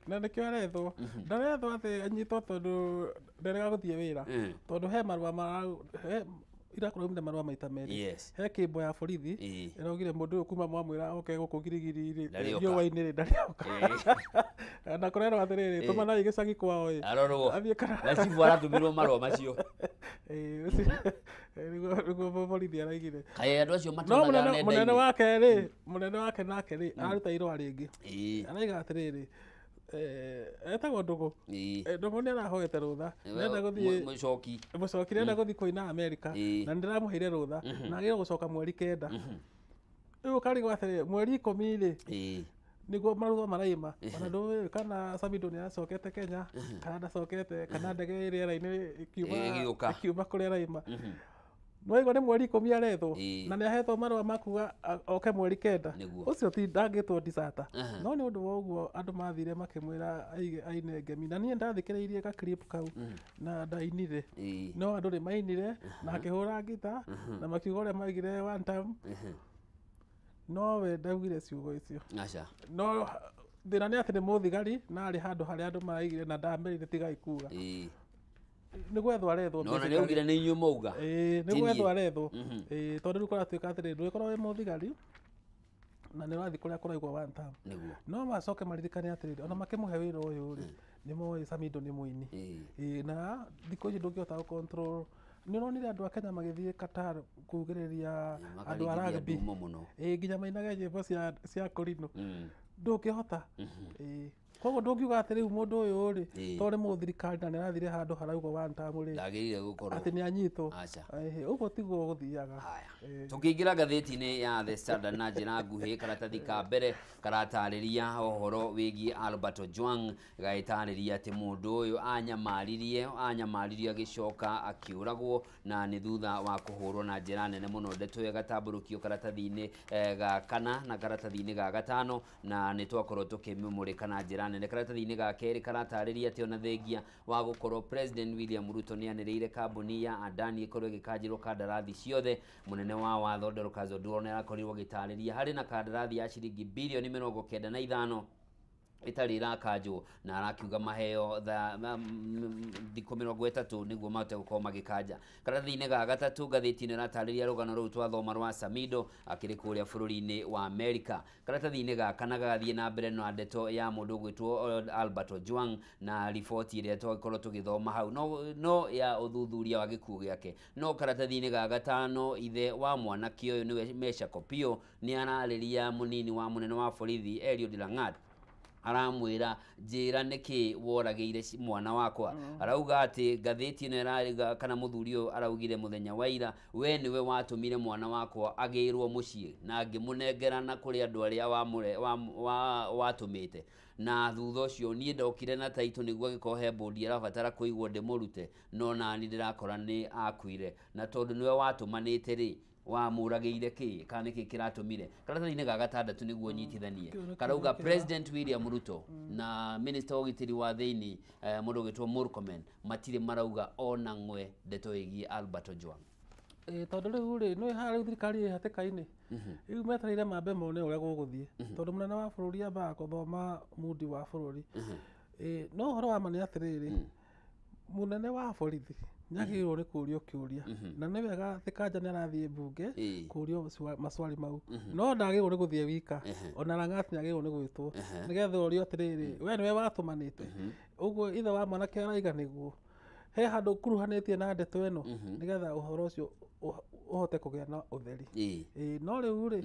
Na nĩkĩo arethwo. Ndarethwo atĩ anyitwo tondũ ndarega gũthiĩ wĩra, tondũ he marũa irakorwo marũa maita merĩ. He kĩmbo ya borithi ĩraugire mũndũ ũyũ kuma mwamwĩra oke gũkũ Girigiri riũa-inĩ rĩ ndarĩoka. Na kũrerwo atĩrĩrĩ, tũmanai gĩcagi kwao ĩ arorwo athiĩ kana na cibũ aratũmĩrwo marũa macio. Nĩguo borithi araigire. Kaĩ andũ acio matonaga nenda-inĩ. Mũnene wake rĩ, mũnene wake nake rĩ aruta irũa rĩngĩ. Araiga atĩrĩrĩ, etagwo Ndũgũ. Ndũgũ nĩ arahoete rũtha, nĩenda gũthiĩ Mũcoki nĩenda gũthiĩ kũina Amerika na nĩndĩramũheire rũtha na agĩrĩirwo gũcoka mweri 9. Rĩu ũkarigwo atĩrĩrĩ, mweri 10 rĩ nĩguo marũa maraima, ona ndũĩ kana Samido nĩ acokete Kenya kana ndacokete, kana ndege ĩ rĩera-inĩ ĩkiuma kũrĩa araima. Nĩwaigua nĩ mweri 10 arethwo na nĩ ahetwo marũa ma kuga oke mweri 9. Ũcio ti ndangĩtwo disaster. No nĩ ũndũ wa ũguo andũ mathire makĩmwĩra aine ngemi, na niĩ ndathikĩrĩirie ga clip kau na ndainire, no andũ nĩ mainire na akĩhũra ngita na makiuga ũrĩa maigire one time, no we ndaugire ciugo icio. No thĩna nĩ atĩ nĩ mũthigari na arĩ handũ harĩa andũ maraigire na ndamerire tigai kuga. Nĩ gwethwo arethwo. No na nĩaugire nĩ inyuĩ mwauga. Nĩ gwethwo arethwo. Tondũ rĩu kũratuĩka atĩrĩ, ndũgĩkorwo wĩ mũthigari na nĩ ũrathiĩ kũrĩa kũraigwo one time. No macoke maririkane atĩrĩrĩ, ona makĩmũhe wĩra ũyũ rĩ, nĩ moĩ Samido nĩ mũini. Na thikũ ici ndũngĩhota gũ control. Nĩ ũronire andũ a Kenya magĩthiĩ Qatar kugĩrĩria andũ a rugby nginya mainage nyĩmbo cia kũrinũ. Ndũngĩhota. Koguo ndũngiuga atĩ rĩu mũndũ ũyũ rĩ, tondũ nĩ mũthirikari na nĩ arathire handũ haraugwo one time rĩ, ndagĩrĩire gũkorwo atĩ nĩ anyitwo. Ũguo tiguo gũthiaga. Tũkĩingĩra ngathĩti-inĩ ya The Standard na njĩra nguhĩ, karatathi ka mbere karatarĩria ũhoro wĩgiĩ Albert Ojwang, gagĩtarĩria atĩ mũndũ ũyũ anyamaririe agĩcoka akĩũragwo na nĩ thutha wa kũhũrwo na njĩra nene mũno. Ndeto ĩyo ĩgatambũrũkio karatathi-inĩ ga kana na karatathi-inĩ ga gatano, na nĩ twakorwo tũkĩmĩmũrĩka na njĩra nene. Karatathi-inĩ ga kerĩ karatarĩria atĩ ona thengia wa gũkorwo President William Ruto nĩ anĩrĩire kambuni ya Adani ĩkorwo ĩgĩkanjĩrwo kandarathi ciothe, mũnene wa watho Dorcas Oduor nĩ arakorirwo agĩtarĩria harĩ na kandarathi ya ciringi birioni 95 ĩtarĩ ĩrakanjwo na arakiuga maheo thikũ 30 nĩguo mahote gũkorwo magĩkanja. Karatathi-inĩ ga gatatũ ngathĩti ĩno ĩratarĩria rũgano rũu twathoma rwa Samido akĩrĩ kũrĩa bũrũri-inĩ wa Amerika. Karatathi-inĩ ga kana gagathiĩ na mbere na ndeto ya mũndũ ũgwĩtwo Albert Ojwang na riboti ĩrĩa twakorwo tũgĩthoma hau no ya ũthuthuria wa gĩkuũ gĩake. No karatathi-inĩ ga gatano ithe wa mwanake ũyũ nĩwe Mesha Kopio nĩ ararĩria mũnini wa mũnene wa borithi Eliud Langat, aramwĩra njĩra nĩkĩ woragĩire mwana wakwa. Arauga atĩ ngathĩti ĩno ĩrarĩga kana mũthuri ũyũ araugire mũthenya wa ira we nĩwe watũmire mwana wakwa agĩrwo mũciĩ na ngĩmũnengerana kũrĩ andũ arĩa watũmĩte, na thutha ũcio niĩ ndokire na taitũ nĩguo agĩkorwo he bũndi arabatara kũigwo ndĩmũrute, no nani ndĩrakora nĩ akuire, na tondũ nĩwe watũmanĩte rĩ wamũragĩire kĩ kana nĩkĩ kĩratũmire. Karatathi-inĩ ga gatandatũ nĩguo nyitithanie karauga President William Ruto na Minister wa ũgitĩri wa thĩinĩ mũndũ ũgwĩtwo Murkomen matirĩ marauga ona ng'we ndeto ĩgiĩ Albert Ojwang. Tondũ rĩu rĩ nĩ harĩa thirikari ĩ hatĩka-inĩ rĩu metereire mambe mone ũrĩa gũgũthiĩ, tondũ mũnene wa bũrũri ambaga gũthoma mundi wa bũrũri. No ũhoro wa ma nĩ atĩrĩrĩ, mũnene wa borithi nĩagĩrĩirwo nĩ kũũrio kĩũria, na nĩ wega atĩ Kanja nĩ arathiĩ mbunge kũũrio maswali mau, no ndagĩrĩirwo nĩ gũthiĩ wika, ona Langat nĩagĩrĩirwo nĩ gwĩtwo nĩgetha ũrio atĩrĩrĩ, we nĩwe watũmanĩte. Ũguo ithe wa mwanake araiga nĩguo he handũ ũkuruhanĩtie na ndeto ĩno nĩgetha ũhoro ũcio ũhote kũgĩa na ũtheri. No rĩu rĩ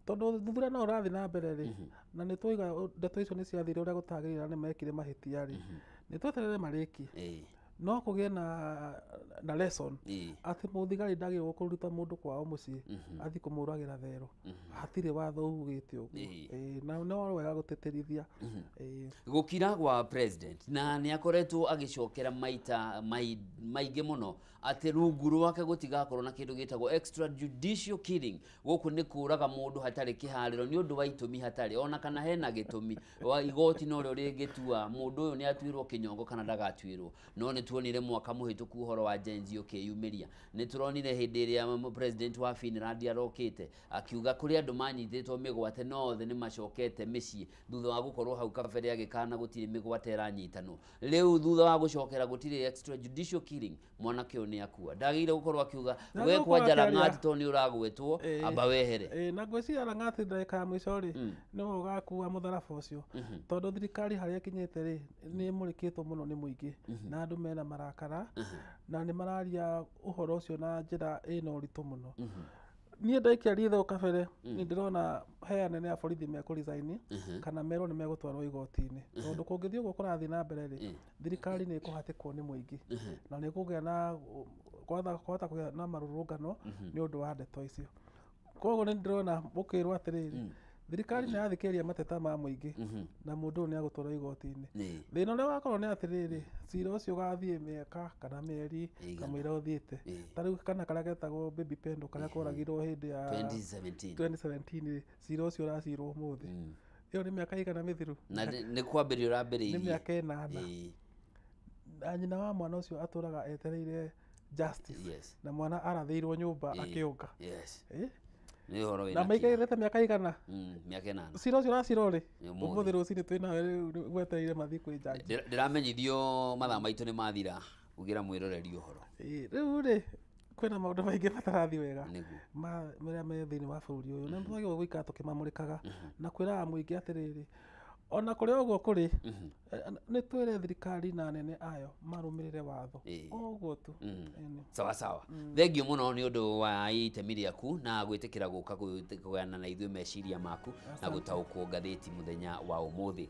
tondũ thuthuria no ũrathiĩ na mbere rĩ, na nĩ twaiga ndeto icio nĩ ciathire ũrĩa gũtagĩrĩire na nĩ mekire mahĩtia rĩ, nĩ tweterere marĩkie, no kũgĩe na lesson atĩ mũthigari ndagĩrĩirwo kũruta mũndũ kwao mũciĩ athiĩ kũmũragĩra therũ, hatirĩ watho ugĩte ũguo, na no wega gũtĩtĩrithia gũkira gwa president. Na nĩ akoretwo agĩcokera maita maingĩ mũno atĩ rungu rwake gũtigakorwo na kĩndũ gĩtagwo extrajudicial killing. Gũkũ nĩ kũraga mũndũ hatarĩ kĩharĩro nĩ ũndũ wa itũmi hatarĩ ona kana hena gĩtũmi wa igoti no rĩo rĩngĩtua mũndũ ũyũ nĩ atuĩrwo kĩnyongo kana ndagatuĩrwo. No nĩ tuonire mwaka mũhĩtũku ũhoro wa Gen Z ũkĩyumĩria, nĩ tũronire hĩndĩ ĩrĩa president wa Finland arokĩte akiuga kũrĩ andũ manyitĩtwo mĩgwate no othe nĩ macokete mĩciĩ thutha wa gũkorwo hau kabere agĩkana gũtirĩ mĩgwate ĩranyitanwo. Rĩu thutha wa gũcokera gũtirĩ extrajudicial killing, mwanake ũyũ nĩ akua. Ndagĩrĩire gũkorwo akiuga we kwanja Langat tondũ nĩ ũragwetwo amba wehere. Na ngwĩciria Langat ndagĩka ya mũico rĩ nĩwe ũgakua mũtharaba ũcio, tondũ thirikari harĩa ĩkinyĩte rĩ nĩ ĩmũrĩkĩtwo mũno nĩ mũingĩ na andũ mena marakara na nĩ mararia ũhoro ũcio na njĩra ĩna ũritũ mũno. Niĩ ndaikia ritho kabere nĩ ndĩrona he anene a borithi mekũ resign kana merwo nĩ megũtwarwo igoti-inĩ, tondũ kũngĩthiĩ ũguo kũrathiĩ na mbere rĩ thirikari nĩ ĩkũhatĩkwo nĩ mũingĩ na nĩ ĩkũgĩa na kwahota kũgĩa na marũrũngano nĩ ũndũ wa ndeto icio. Koguo nĩ ndĩrona mũkĩrwo atĩrĩrĩ, thirikari nĩ yathikĩrĩria mateta ma mũingĩ na mũndũ ũyũ nĩ agũtwarwo igoti-inĩ. Thĩna ũrĩa wakorwo nĩ atĩrĩrĩ, cira ũcio ũgathiĩ mĩaka kana mĩeri kamũira ũthiĩte. Ta rĩu kana karĩa getagwo Baby Pendo karĩa koragirwo hĩndĩ ya 2017, cira ũcio ũracirwo ũmũthĩ. Ĩyo nĩ mĩaka igana mĩthiru. Na nĩ kwambĩrĩria ũrambĩrĩirie. Nĩ mĩaka 8. Na nyina wa mwana ũcio atũraga etereire justice, na mwana arathĩirwo nyũmba akĩũnga. Na maikarĩte mĩaka igana, mĩaka 8. Cira ũcio ũracirwo rĩ ũmũthĩ rũcinĩ twĩ nawe rĩu wetereire mathiĩ kwĩ jaji. Ndĩramenyithio mathaa maitũ nĩ mathira, ugĩra mwĩroreri ũhoro. Rĩu rĩ kwĩna maũndũ maingĩ matarathiĩ wega marĩa me thĩinĩ wa bũrũri ũyũ, na twagĩrĩirwo gũikara tũkĩmamũrĩkaga na kwĩraga mũingĩ atĩrĩrĩ, ona kũrĩ ũguo kũrĩ nĩ twĩre thirikari na anene ayo marũmĩrĩre watho ũguo tu. Sawa sawa, thengiũ mũno nĩ ũndũ wa itemi rĩaku na gwĩtĩkĩra gũka kũgayana na ithuĩ meciria maku na gũtaũkwo ngathĩti mũthenya wa ũmũthĩ.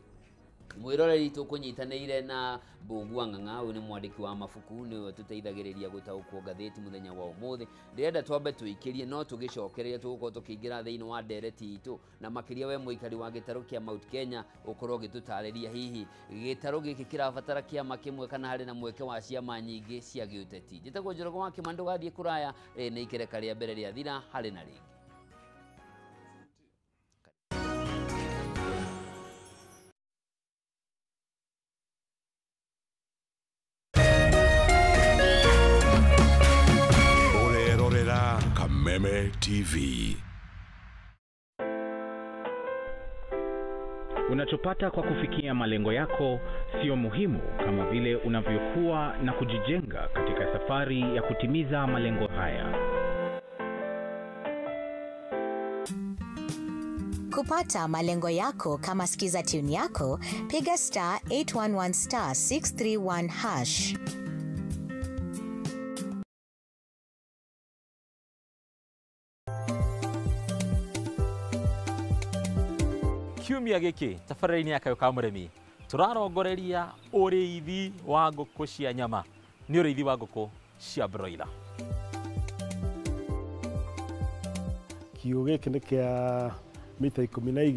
Mwĩroreri tũkũnyitanĩire na Mbũgua Ng'ang'a, ũyũ nĩ mwandĩki wa mabuku, nĩwe tũteithagĩrĩria gũtaũkwo ngathĩti mũthenya wa ũmũthĩ. Ndĩrenda twambe tũikĩrie no tũgĩcokereria tũgũkorwo tũkĩingĩra thĩinĩ wa ndereti itũ, na makĩria we mũikari wa gĩtarũ kĩa Mount Kenya ũkorwo ũgĩtũtarĩria hihi gĩtarũ gĩkĩ kĩrabatara kĩama kĩmwe kana harĩ na mweke wa ciama nyingĩ cia gĩũteti. Njĩtagwo Njoroge wa Kĩmani, ndũgathiĩ kũraya, nĩ ikereka rĩa mbere rĩathira harĩ na rĩngĩ. Kameme TV. Unachopata kwa kufikia malengo yako sio muhimu kama vile unavyokuwa na kujijenga katika safari ya kutimiza malengo haya. Kupata malengo yako kama skiza tune yako, piga star 811 star 631 hash. Kiumia giki tabarĩra-inĩ ya Kayũ ka Mũrĩmi tũrarongoreria ũrĩithi wa ngũkũ cia nyama, nĩ ũrĩithi wa ngũkũ cia broiler. Kiugũ gĩkĩ nĩ kĩa mita 12.